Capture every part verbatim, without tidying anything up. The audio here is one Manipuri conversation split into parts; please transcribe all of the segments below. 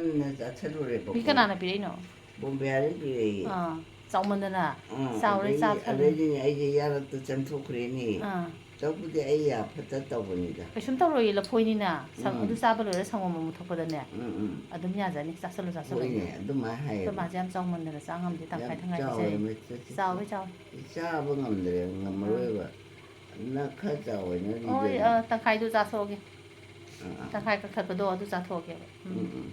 ꯉꯟꯅ ꯆꯥꯁꯜꯂꯨꯔꯦꯕꯀꯣ꯫ ꯃꯤ ꯀꯅꯥꯅ ꯄꯤꯔꯛꯏꯅꯣ? ꯕꯣꯝꯕꯤꯌꯥꯅ ꯄꯤꯔꯛꯏ꯫ ꯑꯥ, ꯆꯥꯎꯃꯟꯗꯅ ꯑꯥ, ꯆꯥꯎꯔꯦ, ꯑꯗꯩꯗꯤ, ꯆꯥꯈ꯭ꯔꯕꯅꯤ꯫ ꯑꯗꯩꯗꯤꯅꯦ ꯑꯩꯁꯦ ꯌꯥꯔꯛꯇ ꯆꯪꯊꯣꯛꯈ꯭ꯔꯦꯅꯦ꯫ ꯑꯥ, ꯇꯧꯕꯨꯗꯤ ꯑꯩ ꯌꯥ ꯐꯠꯇ ꯇꯧꯕꯅꯤꯗ꯫ ꯀꯩꯁꯨꯝ ꯇꯧꯔꯣꯏꯌꯦ, ꯂꯐꯣꯏꯅꯤꯅ꯫ ꯁꯪ-, ꯎꯝ꯫ ꯑꯗꯨ ꯆꯥꯕ ꯂꯣꯏꯔ ꯁꯪꯒꯣꯝ ꯑꯃꯨꯛ ꯊꯛꯄꯗꯅꯦ ꯎꯝ, ꯎꯝ꯫ ꯑꯗꯨꯝ ꯌꯥꯖꯅꯤ, ꯆꯥꯁꯜꯂꯨ, ꯆꯥꯁꯜꯂꯨ꯫ ꯍꯣꯏꯅꯦ, ꯑꯗꯨꯃꯥꯏꯅ ꯍꯥꯏꯌꯦꯕ꯫ ꯑꯩꯈꯣꯏ ꯃꯥꯁꯦ ꯌꯥꯝ ꯆꯥꯎꯃꯟꯗꯅ ꯆꯥ ꯉꯝꯗꯦ, ꯇꯪꯈꯥꯏ ꯌꯥꯝ ꯇꯪꯈꯥꯏ ꯆꯥꯎꯋꯦ, ꯄꯤꯖꯩ꯫ ꯃꯆꯦꯠ, ꯆꯦꯠ, ꯆꯥꯎꯋꯦ, ꯆꯦꯠ꯫ ꯆꯥꯎꯋꯦ꯫ ꯆꯥꯕ ꯉꯝꯗ꯭ꯔꯦ, ꯉꯝꯃꯔꯣꯏꯕ꯫ ꯅ ꯈꯔ ꯆꯥꯎꯋꯦꯅ ꯍꯣꯏ, ꯂꯤꯗꯅ꯫ ꯑ, ꯇꯪꯈꯥꯏꯗꯣ ꯆꯥꯊꯣꯛꯑꯒꯦ꯫ ꯑꯥ, ꯑꯥ꯫ ꯇꯪꯈꯥꯏ ꯀꯛꯊꯠꯄꯗꯣ ꯑꯗꯨ ꯆꯥꯊꯣꯛꯑꯒꯦꯕ꯫ ꯎꯝ꯫ ꯎꯝ, ꯎꯝ꯫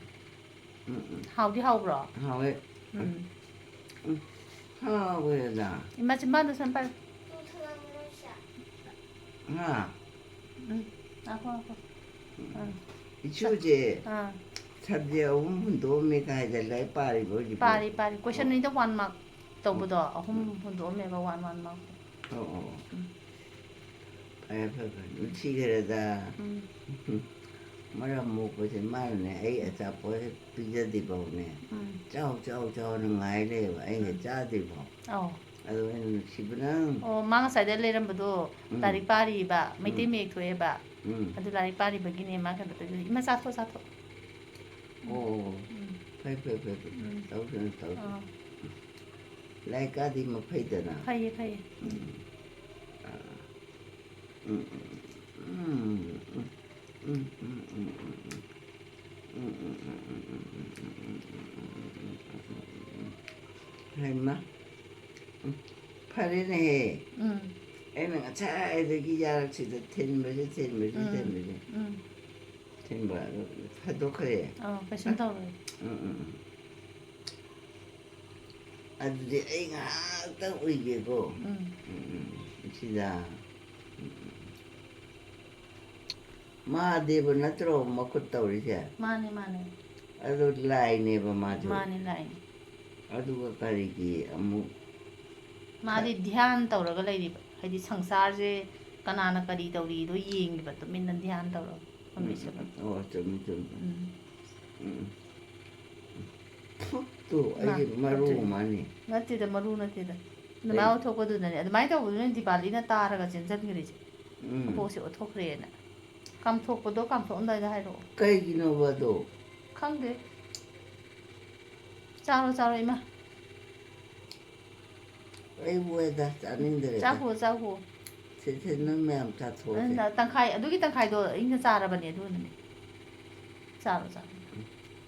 ꯎꯝ, ꯎꯝ꯫ ꯍꯥꯎꯗꯤ ꯍꯥꯎꯕ꯭ꯔꯣ? ꯍꯥꯎꯋꯦ꯫ ꯎꯝ꯫ ꯎꯝ꯫ ꯍꯥꯎꯋꯦ ꯑꯗ꯫ ꯏꯃꯥ, ꯆꯤꯝꯕꯥꯟꯗꯣ ꯁꯨꯃꯥꯏꯅ ꯄꯥꯏꯌꯨ꯫ ꯍꯥ? ꯎꯝ꯫ ꯉꯥꯏꯈꯣ, ꯉꯥꯏꯈꯣ꯫ ꯑꯥ꯫ ꯏꯆꯨꯁꯦ ꯑꯥ꯫ subject ꯑꯍꯨꯝ ꯍꯨꯟꯗꯣꯛꯑꯝꯃꯦ ꯀꯥꯏꯗ ꯂꯥꯏꯔꯤꯛ ꯄꯥꯔꯤꯕ ꯍꯧꯖꯤꯛꯄꯨ? ꯄꯥꯔꯤ, ꯄꯥꯔꯤ꯫ Question ꯑꯅꯤꯗ one mark ꯇꯧꯕꯗꯣ, ꯑꯍꯨꯝ ꯍꯨꯟꯗꯣꯛꯑꯝꯃꯦꯕ, one, one mark꯫ ꯑꯣ, ꯑꯣ, ꯑꯣ꯫ ꯎꯝ꯫ ꯐꯔꯦ, ꯐꯔꯦ, ꯐꯔꯦ꯫ ꯅꯨꯡꯁꯤꯈ꯭ꯔꯦꯗ꯫ ꯎꯝ꯫ ꯃꯔꯝ ꯃꯣꯛꯄꯁꯦ ꯃꯥꯅꯅꯦ ꯑꯩ ꯑꯆꯥꯄꯣꯠ ꯍꯦꯛ ꯄꯤꯖꯗ꯭ꯔꯤꯐꯥꯎꯅꯦ꯫ ꯎꯝ꯫ ꯆꯥꯎ, ꯆꯥꯎ, ꯆꯥꯎꯅ ꯉꯥꯏ ꯂꯩꯌꯦꯕ ꯑꯩꯅ ꯎꯝ꯫ ꯆꯥꯗ꯭ꯔꯤꯐꯥꯎ꯫ ꯑꯧ꯫ ꯑꯗꯣ ꯑꯩꯅ ꯅꯨꯡꯁꯤꯕꯅ꯫ ꯑꯣ, ꯃꯥ ꯉꯁꯥꯏꯗ ꯂꯩꯔꯝꯕꯗꯣ ꯎꯝ꯫ ꯂꯥꯏꯔꯤꯛ ꯄꯥꯔꯤꯕ, ꯃꯩꯇꯩ ꯎꯝ꯫ ꯃꯌꯦꯛ ꯊꯣꯛꯑꯦꯕ꯫ ꯎꯝ꯫ ꯑꯗꯨ ꯂꯥꯏꯔꯤꯛ ꯄꯥꯔꯤꯕꯒꯤꯅꯦ ꯃꯥ ꯀꯩꯅꯣ ꯇꯧꯔꯤꯗꯣ꯫ ꯏꯃꯥ, ꯆꯥꯊꯣꯛ, ꯆꯥꯊꯣꯛ꯫ ꯑꯣ, ꯎꯝ꯫ ꯐꯩ, ꯐꯩ, ꯐꯩ, ꯐꯩ꯫ ꯎꯝ꯫ ꯇꯧꯁꯅꯨ, ꯇꯧꯁꯅꯨ꯫ ꯑꯥ꯫ ꯂꯥꯏꯔꯤꯛ ꯀꯥꯗꯤ ꯃꯐꯩꯗꯅ꯫ ꯐꯩꯌꯦ, ꯐꯩꯌꯦ꯫ ꯎꯝ꯫ ꯑꯥ꯫ ꯎꯝ, ꯎꯝ, ꯎꯝ, ꯎꯝ꯫ ꯍꯩꯃꯥ꯫ ꯎꯝ꯫ ꯐꯔꯦꯅꯦꯍꯦ꯫ ꯎꯝ꯫ ꯑꯩꯅ ꯉꯁꯥꯏꯗꯒꯤ ꯌꯥꯔꯛꯁꯤꯗ ꯊꯤꯟꯕꯁꯦ, ꯊꯤꯟꯕꯁꯦ, ꯎꯝ꯫ ꯊꯤꯟꯕꯁꯦ꯫ ꯎꯝ꯫ ꯊꯤꯟꯕ ꯑꯗꯨ ꯊꯥꯗꯣꯛꯈ꯭ꯔꯦ꯫ ꯑꯥ, ꯀꯩꯁꯨꯝ ꯇꯧꯔꯣꯏ꯫ ꯎꯝ, ꯎꯝ, ꯎꯝ꯫ ꯑꯗꯨꯗꯤ ꯑꯩ ꯉꯥꯏꯍꯥꯛꯇꯪ ꯎꯏꯒꯦꯀꯣ꯫ ꯎꯝ꯫ ꯎꯝ, ꯎꯝ, ꯁꯤꯗ꯫ ꯎꯝ, ꯎꯝ꯫ ꯃꯍꯥꯗꯦꯕ ꯅꯠꯇ꯭ꯔꯣ ꯃꯈꯨꯠ ꯇꯧꯔꯤꯁꯦ? ꯃꯥꯅꯦ, ꯃꯥꯅꯦ꯫ ꯑꯗꯨ ꯂꯥꯏꯅꯦꯕ ꯃꯥꯁꯨ꯫ ꯃꯥꯅꯦ, ꯂꯥꯏꯅꯦ꯫ ꯑꯗꯨꯒ ꯀꯔꯤꯒꯤ ꯑꯃꯨꯛ ꯃꯥꯗꯤ ꯙ꯭ꯌꯥꯟ ꯇꯧꯔꯒ ꯂꯩꯔꯤꯕ, ꯍꯥꯏꯗꯤ ꯁꯪꯁꯥꯔꯁꯦ ꯀꯅꯥꯅ ꯀꯔꯤ ꯇꯧꯔꯤꯗꯣ ꯌꯦꯡꯉꯤꯕ, ꯇꯨꯃꯤꯟꯅ ꯙ꯭ꯌꯥꯟ ꯇꯧꯔꯒ꯫ ꯎꯝ, ꯃꯃꯤꯠꯁꯦ꯫ ꯎꯝ, ꯑꯣ, ꯆꯨꯝꯃꯤ, ꯆꯨꯝꯃꯤ꯫ ꯎꯝ꯫ ꯎꯝ, ꯎꯝ꯫ ꯇꯨ, ꯑꯩꯒꯤ ꯃꯥ-, ꯃꯔꯨ ꯑꯗꯨꯅꯤ꯫ ꯑꯃꯅꯤ꯫ ꯅꯠꯇꯦꯗ, ꯃꯔꯨ ꯅꯠꯇꯦꯗ꯫ ꯑꯗꯨꯃꯥꯏꯅ ꯀꯩ? ꯑꯣꯟꯊꯣꯛꯄꯗꯨꯅꯅꯦ, ꯑꯗꯨꯃꯥꯏꯅ ꯇꯧꯕꯗꯨꯅ ꯗꯤꯄꯥꯂꯤꯅ ꯇꯥꯔꯒ ꯆꯦꯟꯁꯤꯟꯈ꯭ꯔꯤꯁꯦ꯫ ꯎꯝ꯫ ꯑꯕꯣꯛꯁꯦ ꯑꯣꯟꯊꯣꯛꯈ꯭ꯔꯦꯅ꯫ ꯀꯥꯝꯊꯣꯛꯄꯗꯣ ꯀꯥꯝꯊꯣꯛꯑꯝꯗꯥꯏꯗ ꯍꯥꯏꯔꯛꯑꯣ꯫ ꯀꯩꯒꯤꯅꯣꯕ ꯑꯗꯣ? ꯈꯪꯗꯦ꯫ ꯆꯥꯔꯣ, ꯆꯥꯔꯣ, ꯏꯃꯥ꯫ ꯑꯩ ꯃꯣꯏꯗ ꯆꯥꯅꯤꯡꯗ꯭ꯔꯦꯗ꯫ ꯆꯥꯈꯣ, ꯆꯥꯈꯣ꯫ ꯁꯦ, ꯁꯦ, ꯅꯣꯏ ꯃꯌꯥꯝ ꯆꯥꯊꯣꯛꯑꯁꯦ꯫ ꯑꯗꯨꯅ ꯇꯪꯈꯥꯏ, ꯑꯗꯨꯒꯤ ꯇꯪꯈꯥꯏꯗꯣ ꯑꯩꯅ ꯆꯥꯔꯕꯅꯦ, ꯑꯗꯨꯅꯅꯦ꯫ ꯆꯥꯔꯣ, ꯆꯥꯔꯣ꯫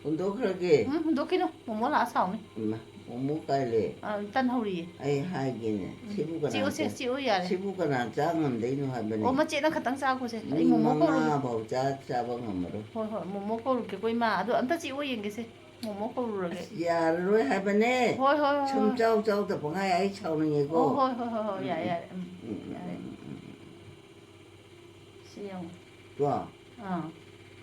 ꯍꯨꯟꯗꯣꯛꯈ꯭ꯔꯒꯦ? ꯎꯝ, ꯍꯨꯟꯗꯣꯛꯈꯤꯅꯨ꯫ ꯃꯣꯃꯣ ꯂꯥꯛꯑ ꯁꯥꯎꯅꯤ꯫ ꯏꯃꯥ, ꯃꯣꯃꯣ ꯀꯥꯏ ꯂꯩ? ꯑ, ꯇꯟ ꯍꯧꯔꯤꯌꯦ꯫ ꯑꯩ ꯍꯥꯏꯒꯦꯅꯦ, ꯎꯝ꯫ ꯁꯤꯕꯨ ꯀꯅꯥ ꯆꯤꯛꯎꯁꯦ, ꯆꯥ-, ꯆꯤꯛꯎ ꯌꯥꯔꯦ꯫ ꯁꯤꯕꯨ ꯀꯅꯥ ꯆꯥ ꯉꯝꯗꯣꯏꯅꯣ ꯍꯥꯏꯕꯅꯦ? ꯑꯣ, ꯃꯆꯦꯠ ꯑꯃꯈꯛꯇꯪ ꯆꯥꯈꯣꯁꯦ꯫ ꯑꯩ ꯃꯤ ꯃꯣꯃꯣ ꯀꯧꯔꯨꯒꯦ꯫ ꯃꯉꯥ ꯐꯥꯎ ꯆꯥ-, ꯆꯥꯕ ꯉꯝꯃꯔꯣꯏ꯫ ꯍꯣꯏ, ꯍꯣꯏ, ꯃꯣꯃꯣ ꯀꯧꯔꯨꯒꯦꯀꯣ, ꯏꯃꯥ꯫ ꯑꯗꯣ ꯑꯝꯇ ꯆꯤꯛꯑꯣ ꯌꯦꯡꯒꯦꯁꯦ꯫ ꯃꯣꯃꯣ ꯀꯧꯔꯨꯔꯒꯦ꯫ ꯑꯁ, ꯌꯥꯔꯔꯣꯏ ꯍꯥꯏꯕꯅꯦ꯫ ꯍꯣꯏ, ꯍꯣꯏ, ꯍꯣꯏ, ꯁꯨꯝ ꯍꯣꯏ꯫ ꯆꯥꯎ ꯆꯥꯎꯗ ꯄꯪꯍꯥꯏ ꯑꯩ ꯁꯥꯎꯅꯤꯡꯉꯦꯀꯣ꯫ ꯑꯣ, ꯍꯣꯏ, ꯍꯣꯏ, ꯍꯣꯏ, ꯍꯣꯏ, ꯎꯝ, ꯌꯥꯔꯦ, ꯎꯝ, ꯌꯥꯔꯦ꯫ ꯎꯝ, ꯎꯝ, ꯌꯥꯔꯦ꯫ ꯎꯝ, ꯎꯝ, ꯎꯝ, ꯎꯝ꯫ ꯁꯤ ꯌꯦꯡꯉꯣ꯫ ꯀꯣ? ꯑꯥ꯫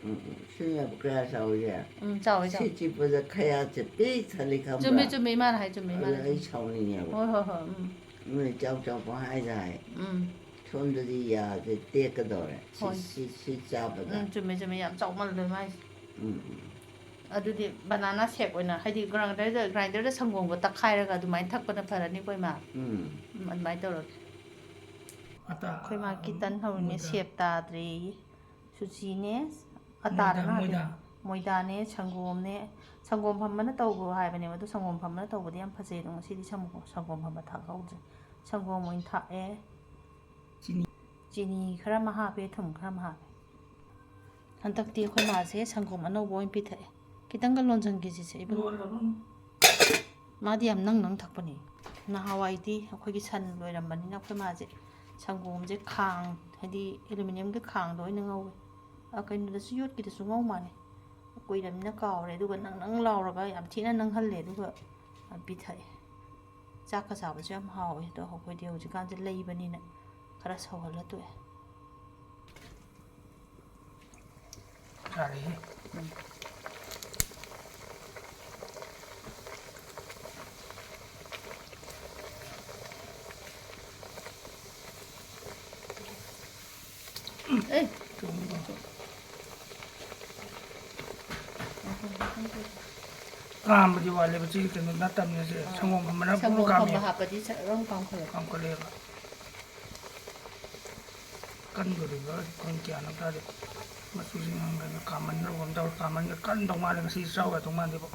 ꯎꯝ, ꯎꯝ꯫ ꯁꯤ ꯌꯦꯡꯉꯣ, ꯀꯌꯥ ꯆꯥꯎꯔꯤꯒꯦ? ꯎꯝ, ꯆꯥꯎꯋꯦ, ꯆꯥꯎꯋꯦ꯫ ꯁꯤ ꯆꯤꯛꯄꯗ ꯈꯌꯥꯁꯦ ꯄꯤꯛ ꯊꯜꯂꯤ ꯈꯪꯕ꯭ꯔꯥ? ꯆꯨꯝꯃꯦ, ꯆꯨꯝꯃꯦ, ꯏꯃꯥꯅ ꯍꯥꯏ, ꯆꯨꯝꯃꯦ, ꯑꯗꯨ ꯏꯃꯥꯅ ꯑꯩ ꯆꯨꯝꯃꯦ꯫ ꯁꯥꯎꯅꯤꯡꯉꯦꯕ꯫ ꯍꯣꯏ, ꯍꯣꯏ, ꯍꯣꯏ, ꯎꯝ꯫ ꯅꯣꯏ ꯆꯥꯎ ꯆꯥꯎ ꯄꯪꯍꯥꯏꯗ ꯍꯥꯏ꯫ ꯎꯝ꯫ ꯁꯣꯝꯗꯗꯤ ꯌꯥꯁꯦ ꯇꯦꯛꯀꯗꯧꯔꯦ꯫ ꯁꯤ, ꯍꯣꯏ꯫ ꯁꯤ, ꯁꯤ ꯆꯥꯕꯗ꯫ ꯎꯝ, ꯆꯨꯝꯃꯦ, ꯆꯨꯝꯃꯦ, ꯌꯥꯝ ꯆꯥꯎꯃꯜꯂꯦ ꯃꯥꯏꯁꯦ꯫ ꯎꯝ, ꯎꯝ꯫ ꯑꯗꯨꯗꯤ banana shake ꯑꯣꯏꯅ, ꯍꯥꯏꯗꯤ, grinderꯗ, grinderꯗ ꯁꯪꯒꯣꯝꯒ ꯇꯛꯈꯥꯏꯔꯒ ꯑꯗꯨꯃꯥꯏꯅ ꯊꯛꯄꯅ ꯐꯔꯅꯤꯀꯣ, ꯏꯃꯥ? ꯎꯝ꯫ ꯎꯝ, ꯑꯗꯨꯃꯥꯏꯅ ꯇꯧꯔꯒꯦ꯫ ꯑꯇꯥ-, ꯑꯩꯈꯣꯏ ꯃꯥ ꯀꯤ ꯇꯟ ꯍꯧꯔꯤꯅꯦ, ꯃꯣꯏꯗ꯫ ꯁꯦꯞ ꯇꯥꯗ꯭ꯔꯦꯌꯦ꯫ ꯁꯨꯖꯤꯅꯦ, ꯑꯇꯥꯗ ꯃꯣꯏꯗ, ꯉꯥꯏꯔꯦ꯫ ꯃꯣꯏꯗ꯫ ꯃꯣꯏꯗꯥꯅꯦ, ꯁꯪꯒꯣꯝꯅꯦ꯫ ꯁꯪꯒꯣꯝ ꯐꯝꯕꯅ ꯇꯧꯕ ꯍꯥꯏꯕꯅꯦꯕ, ꯑꯗꯣ ꯁꯪꯒꯣꯝ ꯐꯝꯕꯅ ꯇꯧꯕꯗꯤ ꯌꯥꯝ ꯐꯖꯩ꯫ ꯑꯗꯣ ꯉꯁꯤꯗꯤ ꯁꯪꯒꯣꯝ, ꯁꯪꯒꯣꯝ ꯐꯝꯕ ꯊꯥꯛꯍꯧꯗ꯭ꯔꯦ꯫ ꯁꯪꯒꯣꯝ ꯑꯣꯏꯅ ꯊꯥꯛꯑꯦ꯫ ꯆꯤꯅꯤ꯫ ꯆꯤꯅꯤ ꯈꯔ ꯑꯃ ꯍꯥꯞꯄꯦ, ꯊꯨꯝ ꯈꯔ ꯑꯃ ꯍꯥꯞꯄꯦ꯫ ꯍꯟꯗꯛꯇꯤ ꯑꯩꯈꯣꯏ ꯃꯥꯁꯦ ꯁꯪꯒꯣꯝ ꯑꯅꯧꯕ ꯑꯣꯏꯅ ꯄꯤꯊꯛꯑꯦ꯫ ꯈꯤꯇꯪꯒ ꯂꯣꯟꯖꯟꯒꯦ ꯁꯤꯁꯦ, ꯏꯕꯨꯡꯉꯣ꯫ ꯂꯣꯜꯂꯕꯅꯤ꯫ ꯃꯥꯗꯤ ꯌꯥꯝ ꯅꯪ ꯅꯪ ꯊꯛꯄꯅꯦ꯫ ꯅꯍꯥꯟꯋꯥꯏꯗꯤ ꯑꯩꯈꯣꯏꯒꯤ ꯁꯟ ꯂꯣꯏꯔꯝꯕꯅꯤꯅ ꯑꯩꯈꯣꯏ ꯃꯥꯁꯦ ꯁꯪꯒꯣꯝꯁꯦ ꯈꯥꯡ, ꯍꯥꯏꯗꯤ aluminiumꯒꯤ ꯈꯥꯡꯗ ꯑꯣꯏꯅ ꯉꯧꯋꯦ꯫ ꯑ, ꯀꯩꯅꯣꯗꯁꯨ, ꯌꯣꯠꯀꯤꯗꯁꯨ ꯉꯧ ꯃꯥꯜꯂꯦ꯫ ꯀꯨꯏꯔꯕꯅꯤꯅ ꯀꯥꯎꯔꯦ꯫ ꯑꯗꯨꯒ ꯅꯪ ꯅꯪ ꯂꯥꯎꯔꯒ ꯌꯥꯝ ꯊꯤꯅ ꯅꯪꯍꯜꯂꯦ, ꯑꯗꯨꯒ ꯄꯤꯊꯛꯑꯦ꯫ ꯆꯥꯛꯀ ꯆꯥꯕꯁꯨ ꯌꯥꯝ ꯍꯥꯎꯋꯦ꯫ ꯑꯗꯣ ꯑꯩꯈꯣꯏꯗꯤ ꯍꯧꯖꯤꯛꯀꯥꯟꯁꯦ ꯂꯩꯕꯅꯤꯅ ꯈꯔ ꯁꯧꯍꯜꯂ ꯇꯣꯛꯑꯦ꯫ ꯌꯥꯔꯦꯍꯦ꯫ ꯑꯦ꯫ ꯀꯥꯝꯕꯗꯤ ꯋꯥꯠꯂꯦꯕ, ꯁꯤ ꯀꯩꯅꯣ ꯅꯠꯇꯕꯅꯤꯅ, ꯁꯦ, ꯑꯥ꯫ ꯁꯪꯒꯣꯝ ꯑꯃꯅ ꯄꯨꯡ ꯁꯪꯒꯣꯝ ꯀꯥꯝꯃꯦ꯫ ꯑꯐꯝꯕ ꯍꯥꯞꯄꯗꯤ ꯁꯠ ꯂꯥꯎꯅ ꯀꯥꯝꯈꯠꯂꯛꯑꯦ꯫ ꯀꯥꯝꯈꯠꯂꯛꯑꯦꯕ꯫ ꯀꯟꯗꯣꯔꯤꯕ꯭ꯔꯥ ꯈꯪꯗꯦ, ꯒ꯭ꯌꯥꯟ ꯑꯃ ꯇꯥꯗꯦ꯫ ꯃꯆꯨꯁꯤ ꯉꯥꯡꯗꯅ ꯀꯥꯃꯟꯅꯕꯒꯨꯝ ꯇꯧꯔꯦ꯫ ꯀꯥꯃꯟꯒ ꯀꯟꯗꯧ ꯃꯥꯜꯂꯦ꯫ ꯉꯁꯤ ꯆꯥꯎ ꯌꯥꯗꯧ ꯃꯥꯟꯗꯦꯕ꯫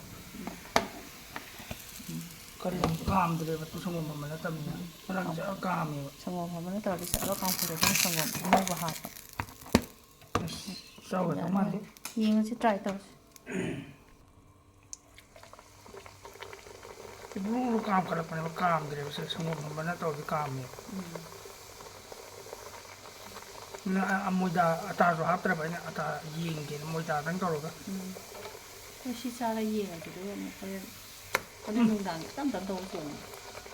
ꯀꯔꯤ ꯌꯥꯝ ꯀꯥꯝꯗ꯭ꯔꯦꯕ꯫ ꯇꯨ ꯁꯪꯒꯣꯝ ꯑꯐꯝꯕ ꯅꯠꯇꯕꯅꯤꯅ꯫ ꯉꯔꯥꯡꯁꯦ ꯌꯥꯝ ꯀꯥꯝꯃꯦꯕ꯫ ꯁꯪꯒꯣꯝ ꯑꯐꯝꯕ ꯅꯠꯇ꯭ꯔꯗꯤ ꯆꯠꯂꯣ ꯀꯥꯡꯁꯣꯏꯗ ꯁꯪꯒꯣꯝ ꯑꯉꯧꯕ ꯍꯥꯞꯄ꯫ ꯑꯁ, ꯆꯥꯎ ꯌꯥꯗꯧ ꯃꯥꯟꯗꯦ꯫ ꯌꯦꯡꯉꯁꯤ, try ꯇꯧꯁꯤ꯫ ꯏꯕ꯭ꯔꯨ ꯕ꯭ꯔꯨ ꯀꯥꯝꯈꯠꯂꯛꯄꯅꯦꯕ, ꯀꯥꯝꯗ꯭ꯔꯦꯕ꯫ ꯁꯦ ꯁꯪꯒꯣꯝ ꯑꯐꯝꯕꯅ ꯇꯧꯔꯗꯤ ꯀꯥꯝꯃꯦꯕ꯫ ꯎꯝ꯫ ꯅ-, ꯑ-, ꯃꯣꯏꯗꯥ ꯑꯇꯥꯁꯨ ꯍꯥꯞꯇ꯭ꯔꯕ ꯑꯩꯅ, ꯑꯇꯥ ꯌꯦꯡꯒꯦꯅ ꯃꯣꯏꯗꯥꯗꯪ ꯇꯧꯔꯒ꯫ ꯎꯝ꯫ ꯑꯩ ꯁꯤ ꯆꯥꯔ ꯌꯦꯡꯉꯒꯦ, ꯑꯗꯨꯒ ꯑꯃꯨꯛ ꯍꯣꯔꯦꯟ, ꯍꯣꯔꯦꯟ ꯎꯝ꯫ ꯅꯨꯡꯗꯥꯡ ꯇꯞ ꯇꯞ ꯇꯧꯔ ꯊꯣꯡꯉꯣ꯫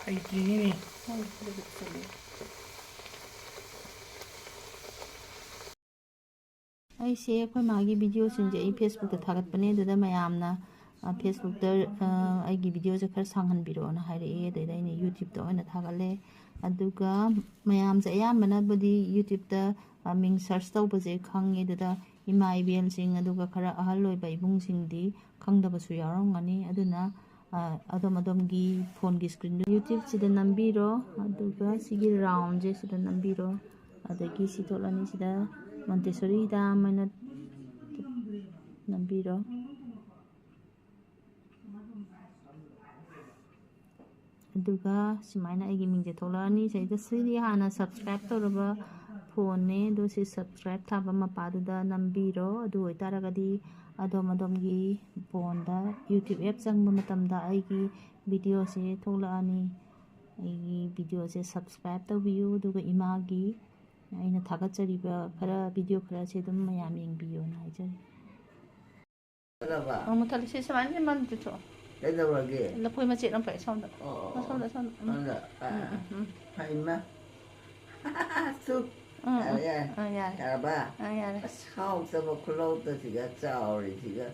ꯍꯩꯇ꯭ꯔꯤꯅꯤꯅꯦ꯫ ꯍꯣꯏ, ꯑꯗꯨꯕꯨꯗꯤ ꯆꯨꯝꯃꯤ꯫ ꯑꯩꯁꯦ ꯑꯩꯈꯣꯏ ꯃꯥꯒꯤ videoꯁꯤꯡꯁꯦ ꯑꯩ Facebookꯇ ꯊꯥꯒꯠꯄꯅꯦ, ꯑꯗꯨꯗ ꯃꯌꯥꯝꯅ, ꯑ, Facebookꯇ, ꯑ, ꯑꯩꯒꯤ videoꯁꯦ ꯈꯔ ꯁꯥꯡꯍꯟꯕꯤꯔꯛꯑꯣꯅ ꯍꯥꯏꯔꯛꯑꯦ꯫ ꯑꯗꯩꯗ ꯑꯩꯅ YouTubeꯇ ꯑꯣꯏꯅ ꯊꯥꯒꯠꯂꯦ꯫ ꯑꯗꯨꯒ ꯃꯌꯥꯝꯁꯦ ꯑꯌꯥꯝꯕꯅꯕꯨꯗꯤ YouTubeꯇ, ꯑ, ꯃꯤꯡ search ꯇꯧꯕꯁꯦ ꯈꯪꯉꯦ꯫ ꯑꯗꯨꯗ ꯏꯃꯥ ꯏꯕꯦꯜꯁꯤꯡ, ꯑꯗꯨꯒ ꯈꯔ ꯑꯍꯜ ꯑꯣꯏꯕ ꯏꯕꯨꯡꯁꯤꯡꯗꯤ ꯈꯪꯗꯕꯁꯨ ꯌꯥꯎꯔꯝꯒꯅꯤ꯫ ꯑꯗꯨꯅ, ꯑ, ꯑꯗꯣꯝ ꯑꯗꯣꯝꯒꯤ phoneꯒꯤ screenꯗ YouTubeꯁꯤꯗ ꯅꯝꯕꯤꯔꯣ꯫ ꯑꯗꯨꯒ ꯁꯤꯒꯤ roundꯁꯦ ꯁꯤꯗ ꯅꯝꯕꯤꯔꯣ꯫ ꯑꯗꯒꯤ ꯁꯤ ꯊꯣꯛꯂꯅꯤ꯫ ꯁꯤꯗ Montessori ꯍꯤꯗꯥꯛ ꯑꯃ ꯑꯣꯏꯅ ꯅꯝꯕꯤꯔꯣ꯫ ꯑꯗꯨꯒ ꯁꯨꯃꯥꯏꯅ ꯑꯩꯒꯤ ꯃꯤꯡꯁꯦ ꯊꯣꯛꯂꯛꯑꯅꯤ꯫ ꯁꯤꯗꯩꯗ ꯁꯤꯗꯤ ꯍꯥꯟꯅ subscribe ꯇꯧꯔꯕ phoneꯅꯦ꯫ ꯑꯗꯣ ꯁꯤ subscribe ꯊꯥꯕ ꯃꯄꯥꯗꯨꯗ ꯅꯝꯕꯤꯔꯣ꯫ ꯑꯗꯨ ꯑꯣꯏꯇꯥꯔꯒꯗꯤ ꯑꯗꯣꯝ ꯑꯗꯣꯝꯒꯤ phoneꯗ YouTube app ꯆꯪꯕ ꯃꯇꯝꯗ ꯑꯩꯒꯤ videoꯁꯦ ꯊꯣꯛꯂꯛꯑꯅꯤ꯫ ꯑꯩꯒꯤ videoꯁꯦ subscribe ꯇꯧꯕꯤꯌꯨ꯫ ꯑꯗꯨꯒ ꯏꯃꯥꯒꯤ ꯑꯩꯅ ꯊꯥꯒꯠꯆꯔꯤꯕ ꯈꯔ, video ꯈꯔꯁꯦ ꯑꯗꯨꯝ ꯃꯌꯥꯝ ꯌꯦꯡꯕꯤꯌꯣꯅ ꯍꯥꯏꯖꯔꯤ꯫ ꯀꯩꯗꯧꯕ? ꯑꯃꯨꯛ ꯃꯨꯠꯊꯠꯂꯦ꯫ ꯁꯤ ꯁꯨꯃꯥꯏꯅ ꯃꯝ ꯆꯨꯊꯣꯛꯑꯣ꯫ ꯀꯩꯗꯧꯔꯒꯦ? ꯂꯐꯣꯏ ꯃꯆꯦꯠ ꯑꯃ ꯄꯥꯏ ꯁꯣꯝꯗ꯫ ꯑꯣ, ꯑꯣ, ꯑꯣ꯫ ꯁꯣꯝꯗ, ꯁꯣꯝꯗ꯫ ꯎꯝ꯫ ꯁꯣꯝꯗ꯫ ꯑꯥ, ꯎꯝ, ꯑꯥ꯫ ꯎꯝ, ꯎꯝ꯫ ꯍꯩꯃꯥ꯫ ꯎꯝ, ꯎꯝ꯫ ꯌꯥꯔꯦ, ꯌꯥꯔꯦ꯫ ꯑꯥ, ꯌꯥꯔꯦ꯫ ꯌꯥꯔꯕ? ꯑꯥ, ꯌꯥꯔꯦ꯫ ꯑꯁ, ꯍꯥꯎꯇꯕ ꯈꯨꯠꯍꯥꯎꯇꯁꯤꯒ ꯆꯥꯎꯔꯤꯁꯤꯒ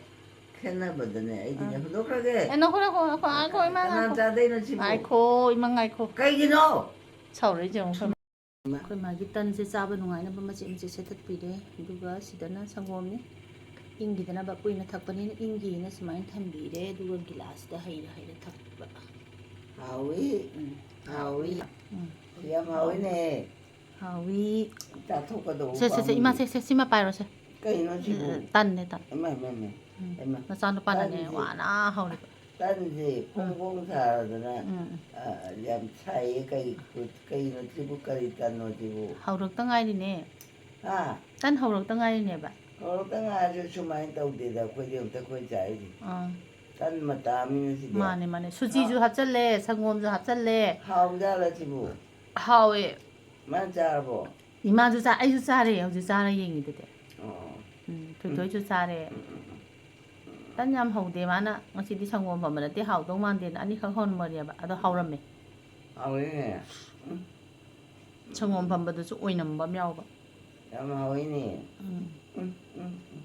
ꯈꯦꯠꯅꯕꯗꯅꯦ ꯑꯩꯗꯤꯅꯦ ꯑꯥ꯫ ꯍꯨꯟꯗꯣꯛꯈ꯭ꯔꯒꯦ꯫ ꯑꯦ, ꯅꯈꯣ, ꯅꯈꯣ, ꯅꯈꯣ, ꯉꯥꯏꯈꯣ, ꯏꯃꯥ, ꯀꯅꯥ ꯉꯥꯏꯈꯣ꯫ ꯆꯥꯗꯣꯏꯅꯣ ꯁꯤꯕꯨ? ꯉꯥꯏꯈꯣ, ꯏꯃꯥ, ꯉꯥꯏꯈꯣ꯫ ꯀꯩꯒꯤꯅꯣ? ꯁꯥꯎꯔꯛꯏꯁꯦ ꯌꯦꯡꯉꯨ꯫ ꯑꯩꯈꯣꯏ ꯃꯥꯒꯤ ꯇꯟꯁꯦ ꯆꯥꯕ ꯅꯨꯡꯉꯥꯏꯅꯕ ꯃꯆꯦꯠ ꯃꯆꯦꯠ ꯁꯦꯠꯇꯠꯄꯤꯔꯦ꯫ ꯑꯗꯨꯒ ꯁꯤꯗꯅ ꯁꯪꯒꯣꯝꯅꯤ꯫ ꯏꯪꯈꯤꯗꯅꯕ, ꯀꯨꯏꯅ ꯊꯛꯄꯅꯤꯅ ꯏꯪꯈꯤꯅ ꯁꯨꯃꯥꯏꯅ ꯊꯝꯕꯤꯔꯦ꯫ ꯑꯗꯨꯒ ꯒꯤꯂꯥꯁꯇ ꯍꯩꯔ ꯍꯩꯔ ꯊꯛꯄ꯫ ꯍꯥꯎꯏ꯫ ꯎꯝ꯫ ꯍꯥꯎꯏ꯫ ꯎꯝ꯫ ꯌꯥꯝ ꯍꯥꯎꯏꯅꯦ꯫ ꯍꯥꯎꯏ꯫ ꯆꯥꯊꯣꯛꯀꯗꯧꯕ ꯁꯦ, ꯁꯦ, ꯁꯦ, ꯏꯃꯥ, ꯄꯥꯝꯃꯨꯏ꯫ ꯁꯦ, ꯁꯦ, ꯁꯤꯃ ꯄꯥꯏꯔꯣ, ꯁꯦ꯫ ꯀꯩꯅꯣ ꯁꯤꯕꯨ? ꯎꯝ, ꯇꯟꯅꯦ, ꯇꯟ꯫ ꯏꯃꯥꯏ, ꯏꯃꯥꯏ, ꯏꯃꯥꯏ, ꯎꯝ꯫ ꯏꯃꯥ꯫ ꯅꯆꯥꯅꯨꯄꯥꯅꯅꯦ ꯇꯟꯁꯦ, ꯋꯥꯅ ꯍꯧꯔꯤꯕ꯫ ꯇꯟꯁꯦ ꯐꯣꯡ ꯎꯝ꯫ ꯐꯣꯡ ꯁꯥꯗꯅ, ꯎꯝ, ꯎꯝ꯫ ꯑ, ꯌꯥꯝ ꯁꯥꯏꯌꯦ, ꯀꯩ, ꯀꯩꯅꯣ ꯁꯤꯕꯨ, ꯀꯔꯤ ꯇꯟꯅꯣ ꯁꯤꯕꯨ? ꯍꯧꯔꯛꯇ ꯉꯥꯏꯔꯤꯅꯦ꯫ ꯍꯥ? ꯇꯟ ꯍꯧꯔꯛꯇ ꯉꯥꯏꯔꯤꯅꯦꯕ꯫ ꯍꯧꯔꯛꯇ ꯉꯥꯏꯔꯁꯨ ꯁꯨꯃꯥꯏꯅ ꯇꯧꯗꯦꯗ, ꯑꯩꯈꯣꯏꯗꯤ ꯑꯝꯇ ꯑꯩꯈꯣꯏ ꯆꯥꯏꯁꯦ꯫ ꯑꯥ꯫ ꯇꯟ ꯃꯇꯥ ꯑꯃꯅꯤꯅ ꯁꯤꯗꯤ꯫ ꯃꯥꯅꯦ, ꯃꯥꯅꯦ꯫ ꯁꯨꯖꯤꯁꯨ ꯍꯥ? ꯍꯥꯞꯆꯜꯂꯦ, ꯁꯪꯒꯣꯝꯁꯨ ꯍꯥꯞꯆꯜꯂꯦ꯫ ꯍꯥꯎꯖꯥꯠꯂ ꯁꯤꯕꯨ? ꯍꯥꯎꯋꯦ꯫ ꯃꯥꯅ ꯆꯥꯔꯕꯣ? ꯏꯃꯥꯁꯨ ꯆꯥ-, ꯑꯩꯁꯨ ꯆꯥꯔꯦ, ꯍꯧꯖꯤꯛ ꯆꯥꯔ ꯌꯦꯡꯉꯤꯗꯨꯗꯤ꯫ ꯑꯣ꯫ ꯎꯝ, ꯊꯣꯏꯊꯣꯏꯁꯨ ꯆꯥꯔꯦ꯫ ꯎꯝ, ꯎꯝ, ꯎꯝ, ꯎꯝ꯫ ꯇꯟ ꯌꯥꯝ ꯍꯧꯗꯦ ꯃꯥꯅ꯫ ꯉꯁꯤꯗꯤ ꯁꯪꯒꯣꯝ ꯐꯝꯕ ꯅꯠꯇꯦ, ꯍꯥꯎꯗꯧ ꯃꯥꯟꯗꯦꯅ ꯑꯅꯤꯈꯛ ꯍꯧꯔꯝꯕꯅꯦꯕ꯫ ꯑꯗꯣ ꯍꯥꯎꯔꯝꯃꯦ꯫ ꯍꯥꯎꯋꯦꯅꯦ꯫ ꯎꯝ꯫ ꯁꯪꯒꯣꯝ ꯐꯝꯕꯗꯨꯁꯨ ꯑꯣꯏꯅꯝꯕ ꯑꯃ ꯌꯥꯎꯕ꯫ ꯌꯥꯝ ꯍꯥꯎꯋꯤꯅꯦ꯫ ꯎꯝ꯫ ꯎꯝ, ꯎꯝ, ꯎꯝ꯫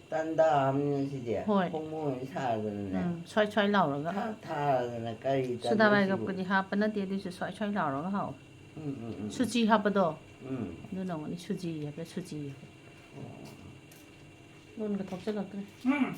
ꯇꯟꯗꯥ ꯑꯃꯅꯤꯅꯦ ꯁꯤꯗꯤ꯫ ꯍꯣꯏ꯫ ꯐꯣꯡ ꯐꯣꯡ ꯁꯥꯗꯅꯅꯦ꯫ ꯎꯝ, ꯁ꯭ꯋꯥꯏ ꯁ꯭ꯋꯥꯏ ꯂꯥꯎꯔꯒ꯫ ꯊꯥ-, ꯊꯥꯗꯅ ꯀꯔꯤ ꯁꯣꯗꯥ ꯇꯟꯅꯣ ꯁꯤꯕꯨ? ꯕꯥꯏꯒꯞꯄꯨꯗꯤ ꯍꯥꯞꯄ ꯅꯠꯇꯦ, ꯑꯗꯨꯏꯁꯨ ꯁ꯭ꯋꯥꯏ ꯁ꯭ꯋꯥꯏ ꯂꯥꯎꯔꯒ ꯍꯥꯎꯋꯦ꯫ ꯎꯝ, ꯎꯝ, ꯎꯝ, ꯎꯝ꯫ ꯁꯨꯆꯤ ꯍꯥꯞꯄꯗꯣ? ꯎꯝ꯫ ꯑꯗꯨꯅ ꯑꯃꯨꯛꯅꯤ ꯁꯨꯖꯤ ꯍꯥꯏꯕ, ꯁꯨꯖꯤ ꯍꯥꯏꯕ꯫ ꯑꯣ꯫ ꯂꯣꯟꯒ ꯊꯣꯛꯆꯜꯂꯛꯇ꯭ꯔꯦ꯫ ꯎꯝ꯫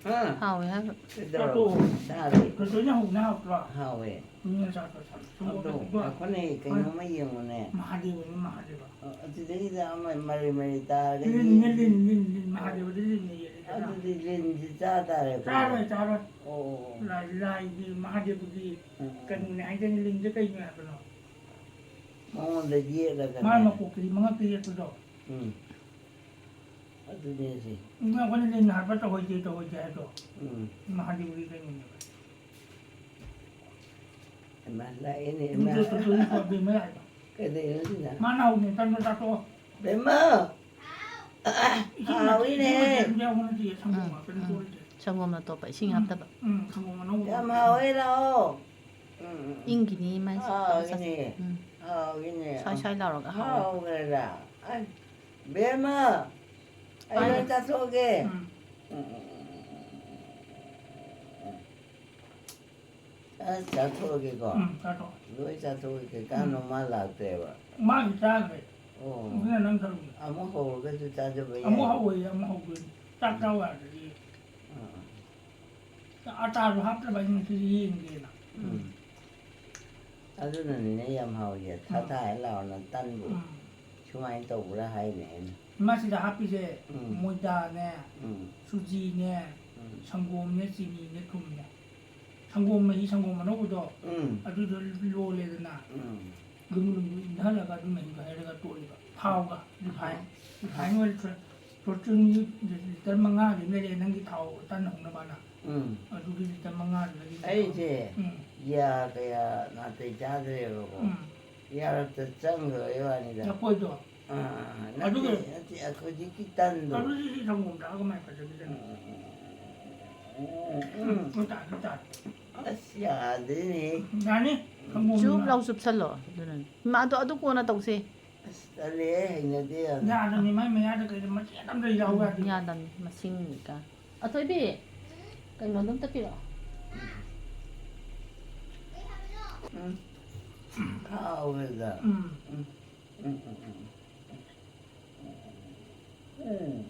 ꯍꯥ? ꯍꯥꯎꯋꯦ ꯍꯥꯏꯕ꯫ ꯀꯩꯗꯧꯔꯕ? ꯆꯥꯊꯣꯛꯑꯣ꯫ ꯆꯥꯔꯦ꯫ ꯀꯩꯅꯣꯅ ꯍꯧꯕꯅ ꯍꯥꯎꯇ꯭ꯔꯣ? ꯍꯥꯎꯋꯦ꯫ ꯃꯤꯅ ꯆꯥ-, ꯆꯥ-, ꯆꯥ-, ꯁꯪꯒꯣꯝ ꯑꯗꯣ, ꯀꯩꯅꯣꯗꯣ꯫ ꯉꯥꯏꯈꯣꯅꯦ, ꯀꯩꯅꯣꯝꯃ ꯌꯦꯡꯉꯨꯅꯦ꯫ ꯃꯍꯥꯗꯦꯕꯅꯤ, ꯃꯍꯥꯗꯦꯕ꯫ ꯑ, ꯑꯁꯤꯗꯩꯁꯤꯗ ꯑꯃ ꯃꯔꯩ ꯃꯔꯩ ꯇꯥꯔꯒꯗꯤ ꯂꯤꯟꯅꯦ, ꯂꯤꯟ, ꯂꯤꯟ, ꯂꯤꯟ, ꯃꯍꯥꯗꯦꯕꯗꯤ ꯂꯤꯟꯅꯦ, ꯌꯦꯠꯂꯦ ꯆꯠꯂꯣ꯫ ꯑꯗꯨꯗꯤ ꯂꯤꯟꯁꯤ ꯆꯥ ꯇꯥꯔꯦ ꯑꯩꯈꯣꯏꯗꯤ꯫ ꯆꯥꯔꯣꯏ, ꯆꯥꯔꯣꯏ꯫ ꯑꯣ, ꯑꯣ, ꯑꯣ꯫ ꯂꯥꯏ-, ꯂꯥꯏꯒꯤ, ꯃꯍꯥꯗꯦꯕꯒꯤ ꯎꯝ, ꯎꯝ꯫ ꯀꯩꯅꯣꯅꯦ ꯍꯥꯏꯗꯥꯏꯅꯦ, ꯂꯤꯟꯁꯦ ꯀꯩꯅꯣ ꯍꯥꯏꯕꯅꯣ? ꯃꯉꯣꯟꯗ ꯌꯦꯠꯂꯒꯅꯦ꯫ ꯃꯥꯏ ꯃꯀꯣꯛꯇꯒꯤ ꯃꯉꯛꯇ ꯌꯦꯠꯄꯗꯣ꯫ ꯎꯝ꯫ ꯑꯗꯨꯅꯦ ꯁꯤ꯫ ꯎꯝ, ꯑꯩꯈꯣꯏꯅ ꯂꯤꯟ ꯍꯥꯠꯄ ꯇꯧꯍꯩꯗꯦ, ꯇꯧꯍꯩꯗꯦ ꯍꯥꯏꯗꯣ꯫ ꯎꯝ꯫ ꯃꯍꯥꯗꯦꯕꯒꯤ ꯀꯩꯅꯣꯅꯦꯕ꯫ ꯏꯃꯥ, ꯂꯥꯛꯑꯦꯅꯦ, ꯏꯃꯥ꯫ ꯃꯤꯡꯗꯣ ꯇꯣꯇꯣꯒꯤ ꯄꯥꯝꯕꯤ ꯑꯃ ꯂꯥꯛꯑꯦꯕ꯫ ꯀꯩꯗꯧꯔꯤꯅꯣ ꯁꯤꯅ? ꯃꯥꯅ ꯍꯧꯕꯅꯦ, ꯇꯟꯗꯣ ꯆꯥꯊꯣꯛꯑꯣ꯫ ꯕꯦꯝꯃ! ꯏꯁꯤꯡ ꯍꯥꯎꯏꯅꯦ꯫ ꯃꯆꯦꯠ ꯑꯃ ꯌꯥꯎꯕ ꯅꯠꯇꯦ, ꯁꯪꯒꯣꯝ ꯎꯝ, ꯉꯥꯛꯇꯅꯤ ꯎꯝ꯫ ꯇꯣꯠꯂꯤꯁꯦ꯫ ꯁꯪꯒꯣꯝꯅ ꯇꯣꯠꯄ, ꯏꯁꯤꯡ ꯎꯝ, ꯍꯥꯞꯇꯕ꯫ ꯎꯝ, ꯁꯪꯒꯣꯝ ꯑꯅꯧꯕ ꯌꯥꯝ ꯇꯣꯠꯂꯤꯁꯦ꯫ ꯍꯥꯎꯋꯦ, ꯂꯥꯛꯑꯣ꯫ ꯎꯝ, ꯎꯝ, ꯎꯝ꯫ ꯏꯪꯈꯤꯅꯤ ꯏꯃꯥ, ꯏꯁꯤꯡ ꯇꯣꯠꯂ ꯆꯥꯁꯤꯜꯂꯣ꯫ ꯍꯥꯎꯋꯤꯅꯦ꯫ ꯎꯝ꯫ ꯍꯥꯎꯋꯤꯅꯦ꯫ ꯁ꯭ꯋꯥꯏ ꯁ꯭ꯋꯥꯏ ꯂꯥꯎꯔꯒ ꯍꯥꯎꯋꯦ꯫ ꯍꯥꯎꯈ꯭ꯔꯦꯗ꯫ ꯑꯩ, ꯕꯦꯝꯃ! ꯑꯩ ꯂꯣꯏ ꯄꯥꯏꯌꯨ꯫ ꯆꯥꯊꯣꯛꯑꯒꯦ꯫ ꯎꯝ꯫ ꯎꯝ, ꯎꯝ, ꯎꯝ꯫ ꯑꯁ, ꯆꯥꯊꯣꯛꯑꯒꯦꯀꯣ꯫ ꯎꯝ, ꯆꯥꯊꯣꯛꯑꯣ꯫ ꯂꯣꯏ ꯆꯥꯊꯣꯛꯑꯒꯦ꯫ ꯀꯥꯟꯅꯣ ꯎꯝ꯫ ꯃꯥ ꯂꯥꯛꯇ꯭ꯔꯦꯕ꯫ ꯃꯥꯒꯤ ꯆꯥꯈ꯭ꯔꯦ꯫ ꯑꯣ꯫ ꯑꯗꯨꯅ ꯅꯪ ꯊꯝꯃꯣ꯫ ꯑꯃꯨꯛ ꯍꯧꯔꯒꯁꯨ ꯆꯥꯖꯕ ꯑꯃꯨꯛ ꯌꯥꯏ꯫ ꯍꯧꯔꯣꯏꯌꯦ, ꯑꯃꯨꯛ ꯍꯧꯗꯣꯏꯅꯤ꯫ ꯆꯥꯛ ꯎꯝ꯫ ꯆꯥꯎ ꯌꯥꯗ꯭ꯔꯗꯤ꯫ ꯑꯥ꯫ ꯑꯇꯥꯗꯣ ꯍꯥꯞꯇ꯭ꯔꯕ ꯑꯩꯅ ꯉꯁꯤꯗꯤ ꯌꯦꯡꯒꯦꯅ꯫ ꯎꯝ꯫ ꯑꯗꯨꯅꯅꯤꯅꯦ ꯌꯥꯝ ꯍꯥꯎꯔꯤꯁꯦ꯫ ꯊꯥ ꯎꯝ꯫ ꯊꯥ ꯍꯦꯛ ꯂꯥꯎꯅ ꯇꯟꯕꯨ꯫ ꯎꯝ꯫ ꯁꯨꯃꯥꯏꯅ ꯇꯧꯕ꯭ꯔꯥ ꯍꯥꯏꯅꯦ ꯑꯩꯅ꯫ ꯃꯁꯤꯗ ꯍꯥꯞꯄꯤꯁꯦ ꯎꯝ꯫ ꯃꯣꯏꯗꯥꯅꯦ, ꯎꯝ꯫ ꯁꯨꯖꯤꯅꯦ, ꯎꯝ꯫ ꯁꯪꯒꯣꯝꯅꯦ, ꯆꯤꯅꯤꯅꯦ, ꯊꯨꯝꯅꯦ꯫ ꯁꯪꯒꯣꯝ ꯃꯍꯤ, ꯁꯪꯒꯣꯝ ꯑꯅꯧꯕꯗꯣ, ꯎꯝ꯫ ꯑꯗꯨꯗꯣ ꯂꯣꯜꯂꯦꯗꯅ꯫ ꯎꯝ꯫ ꯂꯨꯝꯕꯨ ꯂꯨꯝꯕꯨ ꯏꯪꯊꯍꯜꯂꯒ ꯑꯗꯨ ꯃꯍꯤꯗꯣ ꯍꯩꯔꯒ ꯇꯣꯠꯂꯤꯕ꯫ ꯊꯥꯎꯒ, ꯔꯤꯐꯥꯏꯟ, ꯔꯤꯐꯥꯏꯟ ꯑꯣꯏꯜ ꯐꯣꯔ-, ꯐꯣꯔꯆꯨꯟꯒꯤ ꯂꯤꯇꯔ ꯃꯉꯥꯗꯤ ꯂꯩꯔꯦ ꯅꯪꯒꯤ ꯊꯥꯎ ꯇꯟ ꯍꯧꯅꯕꯅ꯫ ꯎꯝ꯫ ꯑꯗꯨꯒꯤ ꯂꯤꯇꯔ ꯃꯉꯥꯗꯨꯗꯒꯤ ꯑꯩꯁꯦ ꯎꯝ꯫ ꯌꯥ ꯀꯌꯥ ꯅꯥꯇꯩ ꯆꯥꯗ꯭ꯔꯦꯕꯀꯣ꯫ ꯎꯝ꯫ ꯌꯥꯔꯛꯇ ꯆꯪꯈ꯭ꯔꯕꯩ ꯋꯥꯅꯤꯗ꯫ ꯂꯐꯣꯏꯗꯣ? ꯑꯥ, ꯑꯥ, ꯅꯠꯇꯦ, ꯑꯗꯨꯒ ꯅꯠꯇꯦ, ꯑꯩꯈꯣꯏ ꯍꯧꯖꯤꯛꯀꯤ ꯇꯟꯗꯣ꯫ ꯑꯗꯨꯗꯤ ꯁꯤ ꯁꯪꯒꯣꯝ ꯊꯥꯛꯑꯒ ꯀꯃꯥꯏꯅ ꯐꯖꯒꯗꯣꯏꯅꯣ? ꯎꯝ, ꯎꯝ, ꯎꯝ, ꯎꯝ, ꯎꯝ꯫ ꯎꯝ, ꯇꯥꯅꯤ, ꯇꯥꯅꯤ꯫ ꯑꯁ, ꯌꯥꯗꯦꯅꯦ꯫ ꯌꯥꯅꯤ, ꯁꯪꯒꯣꯝ ꯆꯨꯞ ꯂꯥꯎ ꯆꯨꯞꯁꯜꯂꯣ, ꯑꯗꯨꯅꯅꯤ꯫ ꯏꯃꯥ, ꯑꯗꯣ, ꯑꯗꯨ ꯀꯣꯟꯅ ꯇꯧꯁꯦ꯫ ꯑꯁ, ꯇꯜꯂꯦ, ꯍꯩꯅꯗꯦ ꯌꯥꯝꯅ꯫ ꯌꯥꯗꯕꯅꯤ, ꯃꯥꯏ ꯃꯌꯥꯗ ꯀꯩꯗ ꯃꯆꯦꯠ ꯑꯝꯇ ꯌꯥꯎ ꯎꯝ, ꯌꯥꯗꯦ꯫ ꯌꯥꯗꯕꯅꯤ, ꯃꯁꯤꯡ ꯀꯩꯀꯥ꯫ ꯑꯊꯣꯏꯕꯤ, ꯀꯩꯅꯣꯗꯣ ꯑꯝꯇ ꯄꯤꯔꯛꯑꯣ꯫ ꯎꯝ꯫ ꯍꯥꯎꯋꯦꯗ꯫ ꯎꯝ꯫ ꯎꯝ꯫ ꯎꯝ, ꯎꯝ, ꯎꯝ꯫ ꯎꯝ꯫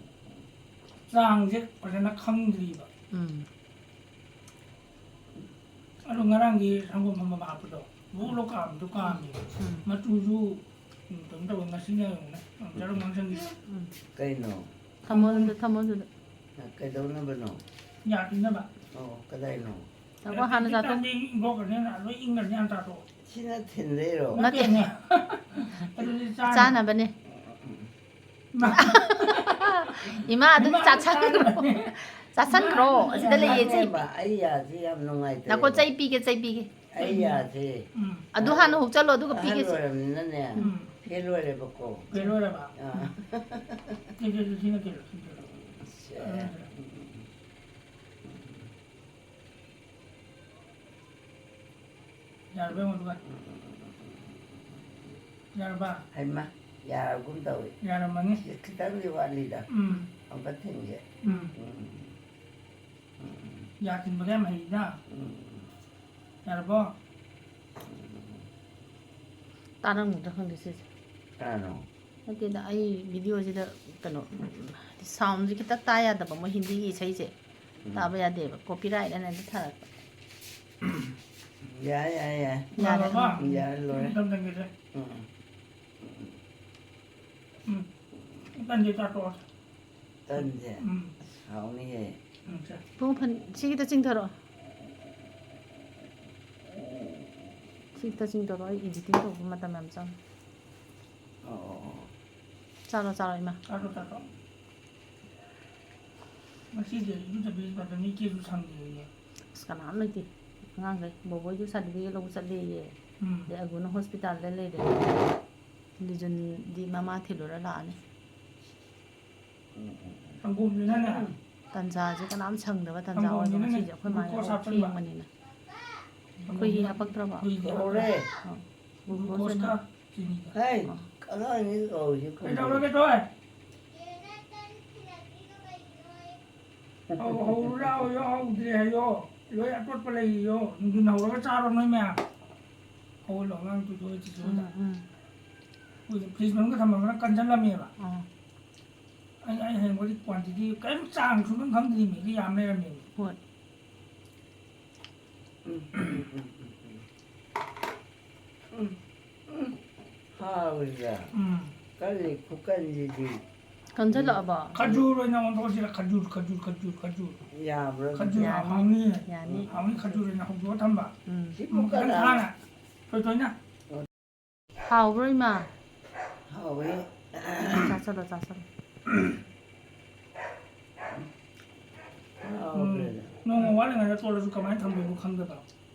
ꯆꯥꯡꯁꯦ ꯐꯖꯅ ꯈꯪꯗ꯭ꯔꯤꯕ꯫ ꯎꯝ꯫ ꯑꯗꯣ ꯉꯔꯥꯡꯒꯤ ꯁꯪꯒꯣꯝ ꯑꯃ ꯍꯥꯞꯄꯗꯣ, ꯕꯨꯛ ꯂꯧ ꯀꯥꯝꯕꯗꯣ ꯀꯥꯝꯃꯦꯕ꯫ ꯎꯝ꯫ ꯃꯆꯨꯁꯨ, ꯎꯝ, ꯀꯩꯅꯣ ꯇꯧꯋꯦ, ꯉꯁꯤꯅ ꯌꯦꯡꯉꯨꯅꯦ, ꯌꯥꯝ ꯖꯔꯝ ꯃꯥꯡꯁꯪꯈꯤ꯫ ꯎꯝ꯫ ꯀꯩꯅꯣ? ꯊꯝꯃꯣ ꯑꯗꯨꯗ, ꯊꯝꯃꯣ ꯑꯗꯨꯗ꯫ ꯀꯩꯗꯧꯅꯕꯅꯣ? ꯌꯥꯈꯤꯅꯕ꯫ ꯑꯣ, ꯀꯗꯥꯏꯅꯣ? ꯉꯥꯏꯈꯣ, ꯍꯥꯟꯅ ꯆꯥꯊꯣꯛ꯫ ꯍꯧꯖꯤꯛꯀꯥꯟꯗꯤ ꯏꯪꯊꯣꯛꯈ꯭ꯔꯅꯤ, ꯂꯣꯏ ꯏꯪꯈ꯭ꯔꯅꯤ, ꯍꯥꯟꯅ ꯆꯥꯊꯣꯛꯑꯣ꯫ ꯁꯤꯅ ꯊꯤꯟꯗꯣꯏꯔꯣ? ꯅꯠꯇꯦꯅꯦ꯫ ꯑꯗꯨꯗꯤ ꯆꯥꯅꯕ꯫ ꯆꯥꯅꯕꯅꯦ꯫ ꯏꯃꯥ꯫ ꯏꯃꯥ, ꯑꯗꯨꯝ ꯏꯃꯥ, ꯆꯥꯁꯟꯈ꯭ꯔꯣ꯫ ꯆꯥꯅꯕꯅꯦ꯫ ꯆꯥꯁꯟꯈ꯭ꯔꯣ꯫ ꯏꯃꯥ, ꯑꯗꯨꯝ ꯑꯁꯤꯗ ꯂꯩꯌꯦ, ꯆꯥꯅꯕꯅꯦ꯫ ꯆꯩ ꯄꯤ-, ꯑꯩ ꯌꯥꯁꯦ ꯌꯥꯝ ꯅꯨꯡꯉꯥꯏꯇ꯭ꯔꯦ꯫ ꯉꯥꯏꯈꯣ, ꯆꯩ ꯄꯤꯒꯦ, ꯆꯩ ꯄꯤꯒꯦ꯫ ꯑꯩ ꯌꯥꯁꯦ꯫ ꯎꯝ꯫ ꯑꯗꯨ ꯍꯥꯟꯅ ꯍꯨꯛꯆꯜꯂꯣ, ꯑꯗꯨꯒ ꯑꯍꯜ ꯄꯤꯒꯦꯁꯦ꯫ ꯑꯣꯏꯔꯕꯅꯤꯅꯅꯦ, ꯎꯝ꯫ ꯐꯦꯜ ꯑꯣꯏꯔꯦꯕꯀꯣ꯫ ꯐꯦꯜ ꯑꯣꯏꯔꯕ? ꯑꯥ꯫ ꯁꯤ, ꯁꯤ, ꯁꯤ, ꯁꯤꯅ ꯀꯩꯅꯣ? ꯁꯤ ꯀꯩꯅꯣ? ꯁꯦ꯫ ꯎꯝ꯫ ꯌꯥꯔꯕ ꯌꯦꯡꯉꯣ ꯑꯗꯨꯒ꯫ ꯌꯥꯔꯕ? ꯍꯩꯃꯥ, ꯌꯥꯔꯒꯨꯝ ꯇꯧꯏ꯫ ꯌꯥꯔꯝꯃꯅꯤ꯫ ꯁꯤ ꯈꯤꯇꯪꯗꯤ ꯋꯥꯠꯂꯤꯗ꯫ ꯎꯝ꯫ ꯑꯃꯨꯛꯀ ꯊꯤꯟꯒꯦ꯫ ꯎꯝ꯫ ꯎꯝ꯫ ꯎꯝ꯫ ꯌꯥ ꯊꯤꯟꯕꯒ ꯌꯥꯝ ꯍꯩꯗ꯫ ꯎꯝ꯫ ꯌꯥꯔꯕꯣ? ꯎꯝ꯫ ꯇꯥꯔꯝꯒꯗ꯭ꯔꯥ ꯈꯪꯗꯦ ꯁꯤꯁꯦ꯫ ꯀꯅꯥꯅꯣ? ꯅꯠꯇꯦꯗ, ꯑꯩ ꯚꯤꯗꯤꯑꯣꯁꯤꯗ ꯀꯩꯅꯣ, ꯁꯥꯎꯟꯁꯦ ꯈꯤꯇꯪ ꯇꯥ ꯌꯥꯗꯕ, ꯃꯣꯏ ꯍꯤꯟꯗꯤꯒꯤ ꯏꯁꯩꯁꯦ ꯎꯝ꯫ ꯇꯥꯕ ꯌꯥꯗꯦꯕ, ꯀꯣꯄꯤꯔꯥꯏꯠ ꯑꯅ ꯍꯦꯛꯇ ꯊꯥꯔꯛꯄ꯫ ꯌꯥꯏ, ꯌꯥꯏ, ꯌꯥꯏ꯫ ꯌꯥꯔꯦ꯫ ꯂꯣꯏꯔꯕ? ꯎꯝ, ꯌꯥꯔꯦ, ꯂꯣꯏꯔꯦ꯫ ꯎꯝ꯫ ꯎꯝ꯫ ꯇꯟꯁꯦ ꯆꯥꯊꯣꯛꯑꯣ꯫ ꯇꯟꯁꯦ? ꯎꯝ꯫ ꯑꯁ, ꯍꯥꯎꯅꯤꯍꯦ꯫ ꯎꯝ, ꯁꯦ꯫ ꯄꯨꯡ ꯐꯟ-, ꯁꯤ ꯈꯤꯇ ꯆꯤꯡꯊꯔꯛꯑꯣ꯫ ꯁꯤ ꯈꯤꯇ ꯆꯤꯡꯊꯔꯛꯑꯣ, ꯑꯩ editing ꯇꯧꯕ ꯃꯇꯝ ꯌꯥꯝ ꯆꯪꯉꯦ꯫ ꯑꯣ, ꯑꯣ, ꯑꯣ꯫ ꯆꯥꯔꯣ, ꯆꯥꯔꯣ, ꯏꯃꯥ꯫ ꯆꯥꯔꯣ, ꯆꯥꯔꯣ꯫ ꯉꯁꯤꯁꯦ ꯏꯔꯨꯖꯕꯤꯕꯗ ꯃꯤ ꯀꯦꯁꯨ ꯁꯪꯗꯦꯌꯦ꯫ ꯑꯁ, ꯀꯅꯥꯝ ꯂꯩꯇꯦ꯫ ꯑꯉꯥꯡꯈꯩ ꯕꯣꯕꯣꯏꯗꯨ certificate ꯂꯧꯕ ꯆꯠꯂꯦꯌꯦ꯫ ꯎꯝ꯫ ꯑꯗꯩ ꯑꯒꯨꯅ hospitalꯗ ꯂꯩꯔꯦ꯫ ꯂꯤꯖꯟꯗꯤ ꯃꯃꯥ ꯊꯤꯜꯂꯨꯔ ꯂꯥꯛꯑꯅꯤ꯫ ꯎꯝ, ꯎꯝ, ꯎꯝ꯫ ꯁꯪꯒꯣꯝꯁꯤꯅꯅꯦ꯫ ꯇꯟꯖꯥꯁꯦ ꯀꯅꯥꯝ ꯁꯪꯗꯕ ꯇꯟꯖꯥ ꯑꯣꯏꯕ ꯁꯪꯒꯣꯝꯁꯤꯅꯅꯦ ꯉꯁꯤꯁꯦ꯫ ꯑꯩꯈꯣꯏ ꯃꯥꯒꯤ glucose ꯑꯣ ꯍꯥꯞꯆꯟꯕ꯫ ꯊꯦꯡꯕꯅꯤꯅ꯫ ꯈꯣꯏꯍꯤ ꯍꯥꯞꯄꯛꯇ꯭ꯔꯕꯣ? ꯈꯣꯏꯍꯤ ꯍꯧꯔꯦ꯫ ꯑꯥ꯫ glucoseꯀ glucoseꯅ꯫ ꯆꯤꯅꯤꯒ꯫ ꯍꯩ, ꯑꯥ꯫ ꯑꯉꯥꯡꯅꯤ ꯀꯧꯔꯤꯁꯦ ꯀꯩꯗꯧꯔꯒꯦ, ꯈꯨꯝꯃꯣ꯫ ꯇꯣꯏ? ꯍꯧ-, ꯍꯧꯔꯨ ꯂꯥꯎ, ꯌꯥꯎꯍꯧꯗ꯭ꯔꯦ ꯍꯥꯏꯌꯣ꯫ ꯂꯣꯏ ꯑꯇꯣꯠꯄ ꯂꯩꯌꯣ꯫ ꯅꯨꯡꯊꯤꯟ ꯍꯧꯔꯒ ꯆꯥꯔꯣ ꯅꯣꯏ ꯃꯌꯥꯝ꯫ ꯍꯧꯍꯜꯂꯣ ꯑꯉꯥꯡꯗꯨꯁꯨ ꯍꯣꯏ ꯆꯤꯆꯦ ꯍꯣꯏꯗ꯫ ꯎꯝ, ꯎꯝ꯫ ꯑꯩꯈꯣꯏꯁꯨ fridge ꯃꯅꯨꯡꯗ ꯊꯝꯃꯝꯕꯅ ꯀꯟꯖꯜꯂꯝꯃꯦꯕ꯫ ꯑꯥ꯫ ꯑꯩ, ꯑꯩ ꯍꯌꯦꯡ ꯃꯣꯏꯗꯤ quantity ꯀꯔꯤꯝ ꯆꯥꯡ ꯁꯨꯡꯈꯪ ꯈꯪꯗ꯭ꯔꯤꯃꯤ꯫ ꯑꯗꯨ ꯌꯥꯝ ꯂꯩꯔꯝꯃꯦꯕ꯫ ꯍꯣꯏ꯫ ꯎꯝ, ꯎꯝ, ꯎꯝ, ꯎꯝ, ꯎꯝ꯫ ꯎꯝ, ꯎꯝ꯫ ꯍꯥꯎꯋꯤꯗ꯫ ꯎꯝ꯫ ꯀꯜꯂꯤ ꯈꯨꯀꯟꯁꯤꯗꯤ꯫ ꯀꯟꯁꯤꯜꯂꯛꯑꯕꯣ? ꯈꯖꯨꯔ ꯑꯣꯏꯅ ꯑꯣꯟꯊꯣꯛꯑꯁꯤꯔ? ꯈꯖꯨꯔ, ꯈꯖꯨꯔ, ꯈꯖꯨꯔ, ꯈꯖꯨꯔ꯫ ꯌꯥꯕ꯭ꯔꯥ? ꯈꯖꯨꯔ ꯌꯥꯅꯤ, ꯍꯥꯎꯅꯤ꯫ ꯌꯥꯅꯤ꯫ ꯍꯥꯎꯅꯤ, ꯈꯖꯨꯔ ꯑꯣꯏꯅ ꯍꯧꯗꯣꯛꯑ ꯊꯝꯕ꯫ ꯎꯝ꯫ ꯁꯤꯕꯨ ꯈꯤꯇꯪ ꯀꯅꯥꯅ? ꯊꯥꯅ꯫ ꯊꯣꯏ ꯊꯣꯏꯅ꯫ ꯍꯥꯎꯕ꯭ꯔꯣ, ꯏꯃꯥ? ꯍꯥꯎꯋꯦ꯫ ꯆꯥꯁꯜꯂꯣ, ꯆꯥꯁꯜꯂꯣ꯫ ꯍꯥꯎꯈ꯭ꯔꯦꯗ꯫ ꯎꯝ꯫ ꯅꯣꯡꯃ ꯋꯥꯠꯂꯤꯉꯩꯗ ꯇꯣꯠꯂꯁꯨ ꯀꯃꯥꯏꯅ ꯊꯝꯗꯣꯏꯅꯣ ꯈꯪꯗꯕ꯫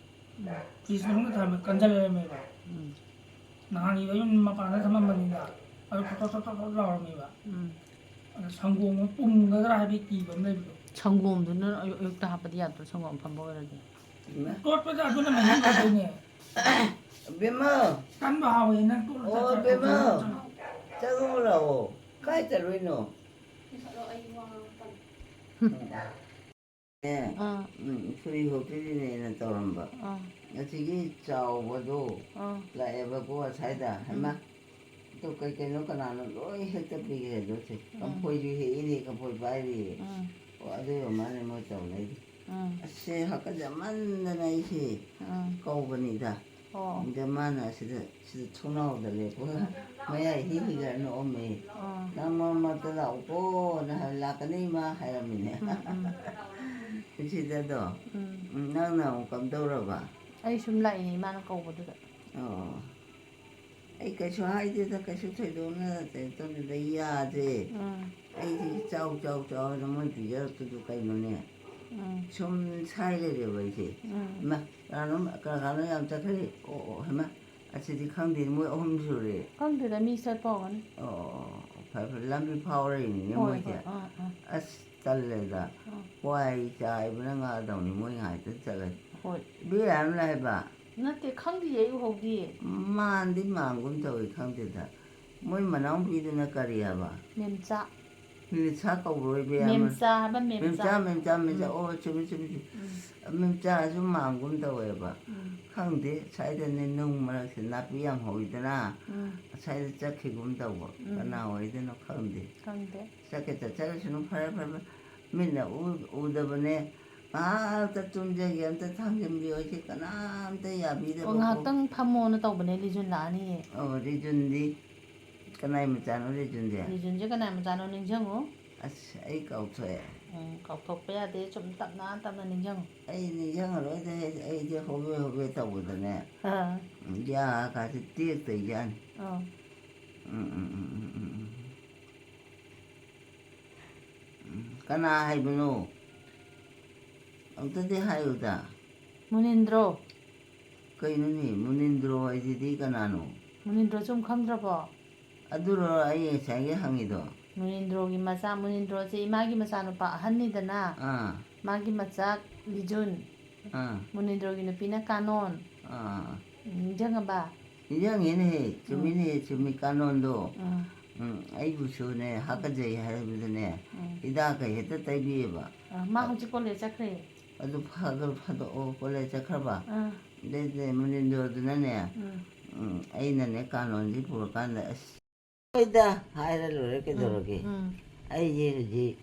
ꯎꯝ꯫ fridge ꯃꯅꯨꯡꯗ ꯊꯝꯃꯦ, ꯀꯟꯖꯜ ꯂꯩꯔꯝꯃꯦꯕ꯫ ꯎꯝ꯫ ꯅꯍꯥꯟꯒꯤ ꯑꯌꯨꯛ ꯃꯄꯥꯟꯗ ꯊꯝꯃꯝꯕꯅꯤꯅ, ꯑꯗꯨ ꯊꯣꯠ ꯊꯣꯠ ꯊꯣꯠ ꯊꯣꯠ ꯂꯥꯎꯔꯝꯃꯦꯕ꯫ ꯎꯝ꯫ ꯑꯗ ꯁꯪꯒꯣꯝ ꯑꯃ ꯄꯨꯝꯒꯗ꯭ꯔꯥ ꯍꯥꯏꯕꯒꯤ ꯀꯤꯕ ꯑꯃ ꯂꯩꯕꯗꯣ꯫ ꯁꯪꯒꯣꯝꯗꯨꯅ ꯑꯌꯨꯛ, ꯑꯌꯨꯛꯇ ꯍꯥꯞꯄꯗꯤ ꯌꯥꯗ꯭ꯔꯣ, ꯁꯪꯒꯣꯝ ꯑꯐꯝꯕ ꯑꯣꯏꯔꯗꯤ? ꯏꯃꯥ꯫ ꯇꯣꯠꯄꯗ ꯑꯗꯨꯅ ꯃꯍꯤ ꯍꯦꯟꯗꯣꯏꯅꯦ꯫ ꯕꯦꯝꯃ꯫ ꯀꯟꯕ ꯍꯥꯎꯋꯦ, ꯅꯪ ꯇꯣꯠꯂ ꯑꯣ, ꯆꯠ-, ꯕꯦꯝꯃ꯫ ꯆꯠ-, ꯆꯠ-, ꯆꯪꯉꯛꯑꯣ ꯂꯥꯛꯑꯣ꯫ ꯀꯥꯏ ꯆꯠꯂꯨꯏꯅꯣ? ꯄꯤꯈꯠꯂꯣ, ꯑꯩ ꯋꯥ ꯉꯥꯡꯉꯛꯀꯅꯤ꯫ ꯎꯝ꯫ ꯑꯦ, ꯑꯥ꯫ ꯎꯝ, ꯁꯨꯔꯤ ꯍꯣꯇꯦꯜꯒꯤꯅꯦꯅ ꯇꯧꯔꯝꯕ꯫ ꯑꯥ꯫ ꯑꯁꯤꯒꯤ ꯆꯥꯎꯕꯗꯣ ꯑꯥ꯫ ꯂꯥꯛꯑꯦꯕꯀꯣ ꯉꯁꯥꯏꯗ꯫ ꯍꯩꯃꯥ, ꯎꯝ꯫ ꯑꯗꯣ ꯀꯩ ꯀꯩꯅꯣ ꯀꯅꯥꯅꯣ ꯂꯣꯏ ꯍꯦꯛꯇ ꯄꯤꯈ꯭ꯔꯦ ꯑꯗꯣ ꯁꯦ꯫ ꯎꯝ꯫ ꯀꯝꯐꯣꯏꯁꯨ ꯍꯦꯛꯏꯅꯦ, ꯀꯝꯐꯣꯏ ꯄꯥꯏꯔꯤꯌꯦ꯫ ꯎꯝ꯫ ꯑꯣ, ꯑꯗꯨ ꯑꯣꯏꯔ ꯃꯥꯜꯂꯦ ꯃꯣꯏ ꯇꯧꯅꯩꯗꯣ꯫ ꯎꯝ꯫ ꯑꯁ, ꯁꯦ ꯍꯥꯀꯠꯆꯃꯟꯗꯅ ꯑꯩꯁꯦ ꯎꯝ꯫ ꯀꯧꯕꯅꯤꯗ꯫ ꯑꯣ꯫ ꯑꯗ ꯃꯥꯅ ꯁꯤꯗ, ꯁꯤꯗ ꯊꯣꯡꯅꯥꯎꯗ ꯂꯦꯞꯄꯒ ꯃꯌꯥꯏ ꯍꯤ ꯍꯤꯒ ꯅꯣꯛꯑꯝꯃꯦ꯫ ꯑꯣ꯫ "ꯅꯪ ꯃꯔꯛ ꯃꯔꯛꯇ ꯂꯥꯛꯎꯀꯣꯅ ꯍꯥꯏ, ꯂꯥꯛꯀꯅꯤ ꯏꯃꯥ" ꯍꯥꯏꯔꯝꯃꯤꯅꯦ꯫ ꯎꯝ, ꯎꯝ꯫ ꯁꯤꯗꯗꯣ꯫ ꯎꯝ꯫ ꯎꯝ, ꯅꯪꯅ ꯑꯃꯨꯛ ꯀꯝꯗꯧꯔꯕ? ꯑꯩ ꯁꯨꯝ ꯂꯥꯛꯏꯅꯦ ꯏꯃꯥꯅ ꯀꯧꯕꯗꯨꯗ꯫ ꯑꯣ꯫ ꯑꯩ ꯀꯩꯁꯨ ꯍꯥꯏꯗꯦꯗ, ꯀꯩꯁꯨ ꯊꯣꯏꯗꯣꯛꯅ ꯀꯩꯅꯣ ꯇꯧꯗꯦꯗ, ꯌꯥꯗꯦ꯫ ꯎꯝ꯫ ꯑꯩꯗꯤ ꯆꯥꯎ, ꯆꯥꯎ, ꯆꯥꯎ ꯍꯥꯏꯅ ꯃꯣꯏ ꯄꯤꯖꯔꯛꯇꯨꯗꯨ ꯀꯩꯅꯣꯅꯦ? ꯎꯝ꯫ ꯁꯨꯝ ꯁꯥꯏ ꯂꯩꯔꯦꯕ ꯑꯩꯁꯦ꯫ ꯎꯝ꯫ ꯏꯃꯥ, ꯀꯅꯥꯅꯣꯝ, ꯀꯅꯥ ꯀꯅꯥꯅꯣ ꯌꯥꯝ ꯆꯠꯈ꯭ꯔꯦ꯫ ꯑꯣ, ꯑꯣ, ꯍꯩꯃꯥ, ꯑꯁꯤꯗꯤ ꯈꯪꯗꯦ, ꯃꯣꯏ ꯑꯍꯨꯝ ꯁꯨꯔꯦ꯫ ꯈꯪꯗꯦꯗ, ꯃꯤ ꯆꯠꯄ ꯑꯣꯏꯔꯝꯒꯅꯤ꯫ ꯑꯣ, ꯑꯣ, ꯑꯣ, ꯐꯔꯦ, ꯐꯔꯦ, ꯂꯝꯕꯤ ꯐꯥꯎꯔꯛꯏꯅꯤꯅꯦ ꯍꯣꯏ, ꯃꯣꯏꯁꯦ꯫ ꯍꯣꯏ, ꯑꯥ, ꯑꯥ꯫ ꯑꯁ, ꯇꯜꯂꯦꯗ꯫ ꯑꯥ꯫ ꯋꯥꯏ ꯆꯥꯏꯕꯅ ꯉꯥꯗꯧꯅꯤ ꯃꯣꯏ ꯉꯥꯏꯇ ꯆꯠꯂꯗꯤ꯫ ꯍꯣꯏ꯫ ꯏꯕꯦꯝꯃ ꯂꯥꯛꯑꯦꯕ? ꯅꯠꯇꯦ, ꯈꯪꯗꯤꯌꯦ, ꯑꯩ ꯎꯍꯧꯗꯤꯌꯦ꯫ ꯃꯥꯟꯗꯤ ꯃꯥꯟꯒꯨꯝ ꯇꯧꯏ, ꯈꯪꯗꯦꯗ꯫ ꯃꯣꯏ ꯃꯅꯥꯎꯄꯤꯗꯨꯅ ꯀꯔꯤ ꯍꯥꯏꯕ? ꯃꯦꯝꯆꯥ꯫ ꯃꯦꯝꯆꯥ ꯀꯧꯕ꯭ꯔꯣ ꯏꯕꯦꯝꯃ? ꯃꯦꯝꯆꯥ ꯍꯥꯏꯕ, ꯃꯦꯝꯆꯥ꯫ ꯃꯦꯝꯆꯥ, ꯃꯦꯝꯆꯥ, ꯃꯦꯝꯆꯥ꯫ ꯎꯝ꯫ ꯑꯣ, ꯆꯨꯝꯃꯤ, ꯆꯨꯝꯃꯤ, ꯆꯨꯝꯃꯤ꯫ ꯎꯝ꯫ ꯃꯦꯝꯆꯥꯁꯨ ꯃꯥꯟꯒꯨꯝ ꯇꯧꯋꯦꯕ꯫ ꯎꯝ꯫ ꯈꯪꯗꯦ, ꯁ꯭ꯋꯥꯏꯗꯅꯦ ꯅꯨꯡ ꯃꯔꯛꯁꯦ ꯅꯥꯄꯤ ꯌꯥꯝ ꯍꯧꯋꯤꯗꯅ, ꯎꯝ꯫ ꯁ꯭ꯋꯥꯏꯗ ꯆꯠꯈꯤꯒꯨꯝ ꯇꯧꯕ꯫ ꯎꯝ꯫ ꯀꯅꯥ ꯑꯣꯏꯗꯣꯏꯅꯣ ꯈꯪꯗꯦ꯫ ꯈꯪꯗꯦ꯫ ꯆꯠꯀꯦ ꯆꯠꯆꯔꯁꯅꯨ, ꯐꯔꯦ, ꯐꯔꯦ, ꯐꯔꯦ꯫ ꯃꯤꯠꯅ ꯎ-, ꯎꯗꯕꯅꯦ꯫ ꯉꯥꯏꯍꯥꯛꯇ ꯇꯨꯝꯖꯒꯦ, ꯑꯝꯇ ꯊꯥꯡꯖꯟꯕꯤꯌꯣ, ꯑꯩꯁꯦ ꯀꯅꯥꯝꯇ ꯌꯥꯕꯤꯗꯕꯀꯣ꯫ ꯑꯣ, ꯉꯥꯏꯍꯥꯛꯇꯪ ꯐꯝꯃꯣꯅ ꯇꯧꯕꯅꯦ, ꯂꯤꯖꯨꯟ ꯂꯥꯛꯑꯅꯤꯌꯦ꯫ ꯑꯣ, ꯂꯤꯖꯨꯟꯗꯤ ꯀꯅꯥꯏ ꯃꯆꯥꯅꯣ ꯂꯤꯖꯨꯟꯗꯤ? ꯂꯤꯖꯨꯟꯁꯦ ꯀꯅꯥꯏ ꯃꯆꯥꯅꯣ ꯅꯤꯡꯁꯤꯡꯉꯨ꯫ ꯑꯁ, ꯑꯩ ꯀꯥꯎꯊꯣꯛꯑꯦ꯫ ꯎꯝ, ꯀꯥꯎꯊꯣꯛꯄ ꯌꯥꯗꯦ, ꯁꯨꯝ ꯇꯞꯅ ꯇꯞꯅ ꯅꯤꯡꯁꯤꯡꯉꯨ꯫ ꯑꯩ ꯅꯤꯡꯁꯤꯡꯉꯔꯣꯏꯗ, ꯑꯩ, ꯑꯩꯗꯤ ꯍꯣꯕꯦ ꯍꯣꯕꯦ ꯇꯧꯕꯗꯅꯦ꯫ ꯑꯥ꯫ ꯌꯥꯒꯥꯁꯦ ꯇꯦꯛꯇꯣꯏꯖꯥꯠꯅꯤ꯫ ꯑꯥ꯫ ꯎꯝ, ꯎꯝ, ꯎꯝ꯫ ꯎꯝ, ꯀꯅꯥ ꯍꯥꯏꯕꯅꯣ? ꯑꯝꯇꯗꯤ ꯍꯥꯏꯌꯨꯗ꯫ ꯃꯨꯅꯤꯟꯗ꯭ꯔꯣ꯫ ꯀꯩꯅꯣꯅꯦ, ꯃꯨꯅꯤꯟꯗ꯭ꯔꯣ ꯍꯥꯏꯁꯤꯗꯤ ꯀꯅꯥꯅꯣ? ꯃꯨꯅꯤꯟꯗ꯭ꯔꯣ ꯁꯨꯝ ꯈꯪꯗ꯭ꯔꯕꯣ? ꯑꯗꯨꯔꯣ ꯑꯩ ꯉꯁꯥꯏꯒꯤ ꯍꯪꯉꯤꯗꯣ? ꯃꯨꯅꯤꯟꯗ꯭ꯔꯣꯒꯤ ꯃꯆꯥ, ꯃꯨꯅꯤꯟꯗ꯭ꯔꯣꯁꯦ ꯏꯃꯥꯒꯤ ꯃꯆꯥꯅꯨꯄꯥ ꯑꯍꯟꯅꯤꯗꯅ, ꯑꯥ꯫ ꯃꯥꯒꯤ ꯃꯆꯥ ꯂꯤꯖꯨꯟ, ꯑꯥ꯫ ꯃꯨꯅꯤꯟꯗ꯭ꯔꯣꯒꯤ ꯅꯨꯄꯤꯅ ꯀꯥꯅꯣꯟ꯫ ꯑꯥ꯫ ꯅꯤꯡꯁꯤꯡꯉꯕ? ꯅꯤꯡꯁꯤꯡꯉꯤꯅꯦꯍꯦ, ꯎꯝ꯫ ꯆꯨꯝꯃꯤꯅꯦꯍꯦ, ꯆꯨꯝꯃꯤ, ꯀꯥꯅꯣꯟꯗꯣ꯫ ꯎꯝ꯫ ꯎꯝ, ꯑꯩꯕꯨꯁꯨꯅꯦ, ꯍꯥꯀꯠꯆꯩ ꯍꯥꯏꯕꯗꯅꯦ, ꯎꯝ꯫ ꯍꯤꯗꯥꯛꯀ ꯍꯦꯛꯇ ꯇꯩꯕꯤꯌꯦꯕ꯫ ꯑꯥ, ꯃꯥ ꯍꯧꯖꯤꯛ ꯀꯣꯂꯦꯖ ꯆꯠꯈ꯭ꯔꯦ꯫ ꯑꯗꯨ ꯐꯈ꯭ꯔ-, ꯐꯥꯗꯣꯛꯑꯣ, ꯀꯣꯂꯦꯖ ꯆꯠꯈ꯭ꯔꯕ? ꯑꯥ꯫ ꯑꯗꯩꯗꯤ ꯃꯨꯅꯤꯟꯗ꯭ꯔꯣꯗꯨꯅꯅꯦ, ꯎꯝ꯫ ꯎꯝ, ꯑꯩꯅꯅꯦ, ꯀꯥꯅꯣꯟꯁꯤ ꯄꯨꯔꯀꯥꯟꯗ, ꯑꯁ, ꯍꯣꯏꯗ ꯍꯥꯏꯔ ꯂꯣꯏꯔꯦ, ꯀꯩꯗꯧꯔꯒꯦ? ꯎꯝ, ꯎꯝ꯫ ꯑꯩꯁꯦ ꯍꯧꯖꯤꯛ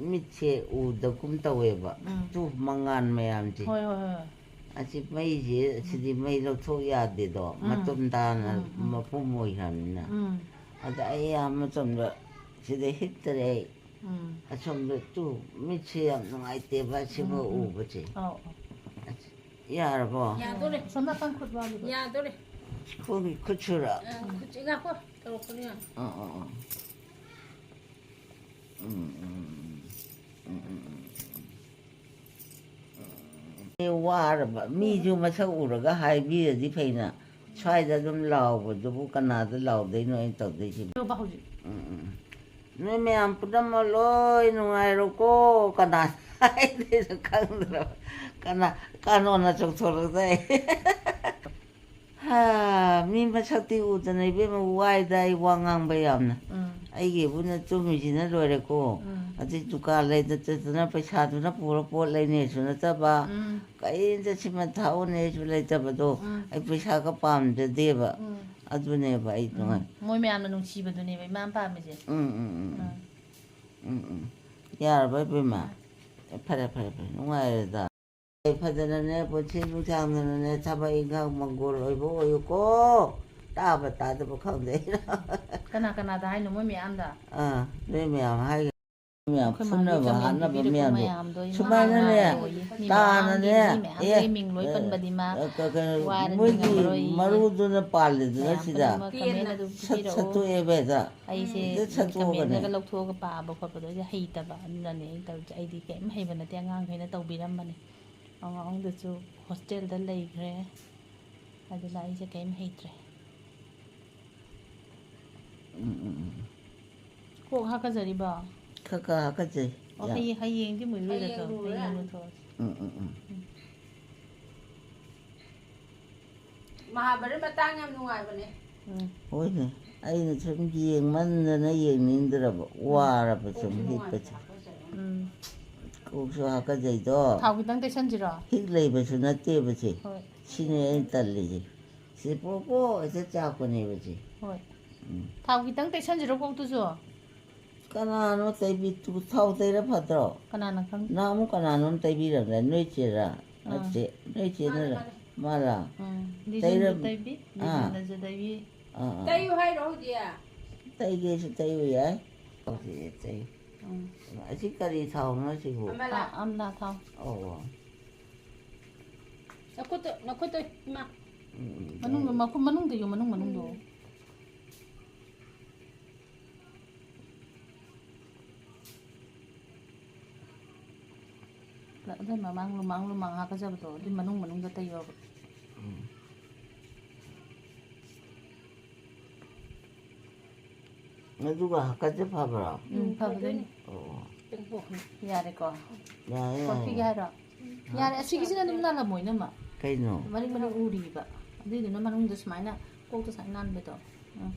ꯃꯤꯠꯁꯦ ꯎꯗꯒꯨꯝ ꯇꯧꯋꯦꯕ꯫ ꯎꯝ꯫ ꯇꯨ ꯃꯉꯥꯜ ꯃꯌꯥꯝꯁꯦ꯫ ꯍꯣꯏ, ꯍꯣꯏ, ꯍꯣꯏ꯫ ꯑꯁꯤ ꯃꯩꯁꯦ, ꯁꯤꯗꯤ ꯃꯩ ꯂꯧꯊꯣꯛ ꯌꯥꯗꯦꯗꯣ, ꯎꯝ꯫ ꯃꯇꯨꯝ ꯇꯥꯅ ꯎꯝ, ꯎꯝ꯫ ꯃꯄꯨꯝ ꯑꯣꯏꯈ꯭ꯔꯕꯅꯤꯅ꯫ ꯎꯝ꯫ ꯑꯗ ꯑꯩ ꯑꯌꯥꯝꯕ ꯃꯇꯝꯗ ꯁꯤꯗ ꯍꯤꯞꯇꯔꯦ ꯑꯩ꯫ ꯎꯝ꯫ ꯑꯁꯣꯝꯗ ꯇꯨ, ꯃꯤꯠꯁꯦ ꯌꯥꯝ ꯅꯨꯡꯉꯥꯏꯇꯦꯕ ꯁꯤꯃ ꯎꯝ, ꯎꯝ꯫ ꯎꯕꯁꯦ꯫ ꯑꯧ, ꯑꯧ꯫ ꯑꯁ, ꯌꯥꯔꯕꯣ? ꯌꯥꯗꯣꯔꯦ꯫ ꯁꯣꯝ ꯅꯥꯀꯟ ꯈꯨꯠ ꯋꯥꯂꯤꯕ꯫ ꯌꯥꯗꯣꯔꯦ꯫ ꯈꯨꯠ, ꯈꯨꯠ ꯁꯨꯔ꯫ ꯑ, ꯈꯨꯠ, ꯉꯥꯏꯈꯣ꯫ ꯇꯧꯔꯛꯄꯅꯦ ꯌꯦꯡꯉꯣ꯫ ꯑ, ꯑ, ꯑ꯫ ꯎꯝ, ꯎꯝ, ꯎꯝ꯫ ꯎꯝ, ꯎꯝ, ꯎꯝ, ꯎꯝ꯫ ꯑꯦ, ꯋꯥꯔꯕ ꯃꯤꯁꯨ ꯃꯁꯛ ꯎꯔꯒ ꯍꯥꯏꯕꯤꯔꯗꯤ ꯐꯩꯅ, ꯁ꯭ꯋꯥꯏꯗ ꯑꯗꯨꯝ ꯂꯥꯎꯕꯗꯨꯕꯨ ꯀꯅꯥꯗ ꯂꯥꯎꯗꯣꯏꯅꯣ ꯑꯩꯅ ꯇꯧꯗꯣꯏꯁꯤꯕꯨ? ꯇꯧꯕ ꯍꯧꯖꯤꯛ꯫ ꯎꯝ, ꯎꯝ꯫ ꯅꯣꯏ ꯃꯌꯥꯝ ꯄꯨꯝꯅꯃꯛ ꯂꯣꯏ ꯅꯨꯡꯉꯥꯏꯔꯣꯀꯣ꯫ ꯀꯅꯥ ꯍꯥꯏꯗꯣꯏꯅꯣ ꯈꯪꯗ꯭ꯔꯕ꯫ ꯀꯅꯥ, ꯀꯥꯅꯣꯟꯅ ꯆꯣꯡꯊꯣꯔꯛꯇꯣꯏ꯫ ꯍꯥ, ꯃꯤ ꯃꯁꯛꯇꯤ ꯎꯗꯅ ꯏꯕꯦꯝꯃ ꯋꯥꯏꯗ ꯑꯩ ꯋꯥ ꯉꯥꯡꯕ ꯌꯥꯝꯅ꯫ ꯎꯝ꯫ ꯑꯩꯒꯤ ꯏꯕꯨꯡꯅ ꯇꯨꯝꯃꯤꯁꯤꯅ ꯂꯣꯏꯔꯦꯀꯣ꯫ ꯎꯝ꯫ ꯑꯗꯩ ꯗꯨꯀꯥꯟ ꯂꯩꯇꯗꯅ ꯄꯩꯁꯥꯗꯨꯅ ꯄꯨꯔ ꯄꯣꯠ ꯂꯩꯅꯦꯁꯨ ꯅꯠꯇꯕ, ꯎꯝ꯫ ꯀꯔꯤꯝꯇ ꯁꯤꯃ ꯊꯥꯛꯎꯅꯦꯁꯨ ꯂꯩꯇꯕꯗꯣ, ꯎꯝ꯫ ꯑꯩ ꯄꯩꯁꯥꯒ ꯄꯥꯝꯖꯗꯦꯕ꯫ ꯎꯝ꯫ ꯑꯗꯨꯅꯦꯕ ꯑꯩ ꯎꯝ꯫ ꯅꯨꯡꯉꯥꯏ-, ꯃꯣꯏ ꯃꯌꯥꯝꯅ ꯅꯨꯡꯁꯤꯕꯗꯨꯅꯦꯕ ꯏꯃꯥ ꯄꯥꯝꯃꯤꯁꯦ꯫ ꯎꯝ, ꯎꯝ, ꯎꯝ꯫ ꯎꯝ꯫ ꯎꯝ, ꯎꯝ꯫ ꯌꯥꯔꯕ ꯏꯕꯦꯝꯃ? ꯎꯝ꯫ ꯐꯔꯦ, ꯐꯔꯦ, ꯐꯔꯦ꯫ ꯅꯨꯡꯉꯥꯏꯔꯦꯗ꯫ ꯐꯖꯅꯅꯦ, ꯄꯨꯟꯁꯤ ꯅꯨꯡꯁꯥꯡꯗꯅꯅꯦ, ꯊꯕꯛ ꯏꯪꯈꯥꯡ ꯃꯪꯒꯣꯜ ꯑꯣꯏꯕ ꯑꯣꯏꯌꯨꯀꯣ꯫ ꯇꯥꯕ ꯇꯥꯗꯕ ꯈꯪꯗꯦ꯫ ꯀꯅꯥ ꯀꯅꯥꯗ ꯍꯥꯏꯅꯣ? ꯃꯣꯏ ꯃꯌꯥꯝꯗ? ꯑꯥ, ꯅꯣꯏ ꯃꯌꯥꯝ ꯍꯥꯏꯒꯦ꯫ ꯃꯌꯥꯝ ꯑꯩꯈꯣꯏ ꯃꯥꯒꯤ ꯐꯨꯅꯕ ꯀꯃꯦꯟ ꯍꯥꯠꯅꯕ ꯄꯤꯕꯤꯔꯛꯄ ꯃꯌꯥꯝꯗꯣ꯫ ꯃꯌꯥꯝꯗꯣ ꯏꯃꯥ ꯁꯨꯃꯥꯏꯅꯅꯦ, ꯉꯥꯏꯔꯦ꯫ ꯃꯤ ꯇꯥꯅꯅꯦ, ꯃꯌꯥꯝꯒꯤ, ꯃꯤ ꯑꯦ, ꯃꯌꯥꯝꯒꯤ ꯃꯤꯡ ꯂꯣꯏ ꯑꯦ, ꯄꯟꯕꯗꯤ ꯃꯥ ꯑ, ꯀ-, ꯀ-, ꯋꯥꯔꯅꯤ, ꯃꯣꯏꯒꯤ ꯉꯝꯃꯔꯣꯏꯌꯦ꯫ ꯃꯔꯨꯗꯨꯅ ꯄꯥꯜꯂꯤꯗꯨꯅ ꯃꯌꯥꯝ ꯁꯤꯗ꯫ ꯄꯨꯝꯅꯃꯛ ꯀꯃꯦꯟ ꯑꯗꯨꯝ ꯁꯠ ꯄꯤꯕꯤꯔꯛꯑꯣ꯫ ꯁꯠꯇꯣꯛꯑꯦꯕ ꯍꯦꯛꯇ꯫ ꯑꯩꯁꯦ ꯍꯦꯛꯇ ꯁꯠꯇꯣꯛꯑꯒꯅꯦ꯫ ꯀꯃꯦꯟꯗꯒ ꯂꯧꯊꯣꯛꯑꯒ ꯄꯥꯕ ꯈꯣꯠꯄꯗꯣ ꯑꯩꯁꯦ ꯍꯩꯇꯕ, ꯑꯗꯨꯅꯅꯦ ꯑꯩ ꯇꯧꯔꯤꯁꯦ꯫ ꯑꯩꯗꯤ ꯀꯔꯤꯝ ꯍꯩꯕ ꯅꯠꯇꯦ, ꯑꯉꯥꯡꯈꯩꯅ ꯇꯧꯕꯤꯔꯝꯕꯅꯦ꯫ ꯑꯉꯥꯡꯗꯨꯁꯨ ꯍꯣꯁꯇꯦꯜꯗ ꯂꯩꯈ꯭ꯔꯦ, ꯑꯗꯨꯅ ꯑꯩꯁꯦ ꯀꯔꯤꯝ ꯍꯩꯇ꯭ꯔꯦ꯫ ꯎꯝ, ꯎꯝ, ꯎꯝ꯫ ꯀꯣꯛ ꯍꯥꯀꯠꯆꯔꯤꯕꯣ? ꯈꯔ ꯈꯔ ꯍꯥꯀꯠꯆꯩ꯫ ꯑꯣ, ꯌꯥꯝ꯫ ꯍꯌꯦꯡ, ꯍꯌꯦꯡꯗꯤ ꯃꯨꯏꯔꯨꯗ ꯍꯌꯦꯡ ꯇꯧ-, ꯂꯨꯔꯦ꯫ ꯍꯌꯦꯡ ꯂꯨꯊꯣꯛꯑꯁꯤ꯫ ꯎꯝ, ꯎꯝ, ꯎꯝ꯫ ꯎꯝ꯫ ꯃꯍꯥꯚꯥꯔꯠ ꯃꯇꯥꯡ ꯌꯥꯝ ꯅꯨꯡꯉꯥꯏꯕꯅꯦ꯫ ꯎꯝ꯫ ꯍꯣꯏꯅꯦ, ꯑꯩꯅ ꯁꯨꯝ ꯌꯦꯡꯃꯟꯗꯅ ꯌꯦꯡꯅꯤꯡꯗ꯭ꯔꯕ, ꯎꯝ꯫ ꯋꯥꯔꯕ ꯁꯨꯝ ꯀꯣꯛꯁꯨ ꯍꯤꯞꯄꯁꯦ꯫ ꯅꯨꯡꯉꯥꯏꯇꯦ, ꯍꯥꯀꯠꯆꯩ꯫ ꯎꯝ꯫ ꯀꯣꯛꯁꯨ ꯍꯥꯀꯠꯆꯩꯗꯣ꯫ ꯊꯥꯎ ꯈꯤꯇꯪ ꯇꯩꯁꯟꯁꯤꯔꯣ? ꯍꯤꯛ ꯂꯩꯕꯁꯨ ꯅꯠꯇꯦꯕ ꯁꯤ꯫ ꯍꯣꯏ꯫ ꯁꯤꯅꯦ ꯑꯩꯅ ꯇꯜꯂꯤꯁꯦ꯫ ꯁꯤ ꯄ꯭ꯔꯣꯛ ꯄ꯭ꯔꯣꯛ ꯍꯦꯛꯇ ꯆꯥꯛꯄꯅꯦꯕ ꯁꯤ꯫ ꯍꯣꯏ꯫ ꯎꯝ꯫ ꯊꯥꯎ ꯈꯤꯇꯪ ꯇꯩꯁꯟꯁꯤꯔꯣ ꯀꯣꯛꯇꯨꯁꯨ? ꯀꯅꯥꯅꯣ ꯇꯩꯕꯤ-, ꯊꯥꯎ ꯇꯩꯔ ꯐꯠꯇ꯭ꯔꯣ? ꯀꯅꯥꯅ ꯈꯪ-? ꯅꯍꯥꯟꯃꯨꯛ ꯀꯅꯥꯅꯣꯝ ꯇꯩꯕꯤꯔꯝꯗꯥꯏ, ꯅꯣꯏ ꯆꯦꯔꯥ? ꯑꯥ꯫ ꯅꯠꯇꯦ, ꯅꯣꯏ ꯆꯦꯅꯔ? ꯃꯥꯅꯦ, ꯃꯥꯅꯦ꯫ ꯃꯥꯔꯥ? ꯎꯝ, ꯂꯤꯖꯟꯗ ꯇꯩꯔꯝ-, ꯇꯩꯕꯤ, ꯑꯥ꯫ ꯂꯤꯖꯟꯗꯁꯨ ꯇꯩꯕꯤ꯫ ꯑꯥ, ꯑꯥ꯫ ꯇꯩꯌꯨ ꯍꯥꯏꯔꯣ ꯍꯧꯖꯤꯛ? ꯇꯩꯒꯦꯁꯨ ꯇꯩꯕ ꯌꯥꯏ꯫ ꯍꯧꯖꯤꯛ ꯇꯩ꯫ ꯎꯝ꯫ ꯑꯁꯤ ꯀꯔꯤ ꯊꯥꯎꯅꯣ ꯁꯤꯕꯨ? ꯑꯃꯂꯥ꯫ ꯑꯥ, ꯑꯝꯂꯥ ꯊꯥꯎ꯫ ꯑꯣ, ꯑꯣ꯫ ꯅꯈꯨꯠꯇꯣ, ꯅꯈꯨꯠꯇꯣ, ꯏꯃꯥ꯫ ꯎꯝ, ꯎꯝ, ꯃꯅꯨꯡꯗ, ꯇꯩ꯫ ꯃꯈꯨꯝ ꯃꯅꯨꯡꯗ ꯌꯣ, ꯃꯅꯨꯡ ꯃꯅꯨꯡꯗꯣ꯫ ꯎꯝ꯫ ꯑꯗꯨꯏ ꯃꯃꯥꯡ ꯂꯨꯃꯥꯡ ꯂꯨꯃꯥꯡ ꯍꯥꯀꯠꯆꯕꯗꯣ, ꯑꯗꯨꯏ ꯃꯅꯨꯡ ꯃꯅꯨꯡꯗ ꯇꯩꯌꯣꯕ꯫ ꯎꯝ꯫ ꯑꯗꯨꯒ ꯍꯥꯀꯠꯆ ꯐꯕ꯭ꯔꯣ? ꯎꯝ, ꯎꯝ, ꯐꯕꯗꯣꯏꯅꯤ꯫ ꯐꯗꯣꯏꯅꯤ꯫ ꯑꯣ꯫ ꯌꯥꯔꯦꯀꯣ? ꯌꯥꯔꯦ, ꯌꯥꯔꯦ꯫ ꯀꯣꯠꯄꯤꯒꯦ ꯍꯥꯏꯔꯣ? ꯍꯥ? ꯌꯥꯔꯦ, ꯑꯁꯤꯒꯤꯁꯤꯅ ꯑꯗꯨꯝ ꯅꯥꯜꯂꯝꯃꯣꯏ, ꯏꯅꯝꯃ꯫ ꯀꯩꯅꯣ? ꯃꯔꯤꯡ ꯃꯔꯤꯡ ꯎꯔꯤꯕ꯫ ꯑꯗꯨꯏꯗꯨꯅ ꯃꯅꯨꯡꯗ ꯁꯨꯃꯥꯏꯅ ꯀꯣꯛꯇ ꯁꯨꯃꯥꯏꯅ ꯅꯥꯟꯕꯗꯣ꯫ ꯎꯝ꯫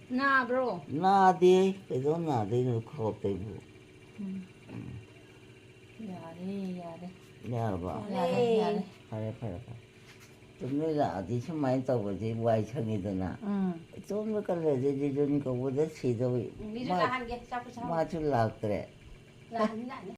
ꯅꯥꯕ꯭ꯔꯣ? ꯅꯥꯗꯦ꯫ ꯀꯩꯗꯧ ꯅꯥꯗꯣꯏꯅꯣ ꯈꯣꯞꯇꯩꯕꯨ? ꯎꯝ꯫ ꯎꯝ꯫ ꯌꯥꯔꯦ, ꯌꯥꯔꯦ꯫ ꯌꯥꯔꯕꯣ? ꯌꯥꯔꯦ, ꯌꯥꯔꯦ꯫ ꯐꯔꯦ, ꯐꯔꯦ, ꯐꯔꯦ꯫ ꯇꯨꯝ ꯅꯣꯏ ꯂꯥꯛꯑꯗꯤ ꯁꯨꯃꯥꯏꯅ ꯇꯧꯕꯁꯦ ꯋꯥꯏ ꯁꯪꯉꯤꯗꯅ꯫ ꯎꯝ꯫ ꯏꯇꯣꯝꯗ ꯀꯜꯂꯗꯤ ꯂꯤꯖꯟ ꯀꯧꯕꯗ ꯁꯤꯗꯧꯏ꯫ ꯎꯝ, ꯂꯤꯖꯟ ꯃꯥ-, ꯂꯥꯛꯍꯟꯒꯦ, ꯆꯥꯛ ꯄꯨꯁꯥ ꯍꯧꯔꯣ꯫ ꯃꯥꯁꯨ ꯂꯥꯛꯇ꯭ꯔꯦ꯫ ꯂꯥꯛꯑꯅꯤ, ꯂꯥꯛꯑꯅꯤ꯫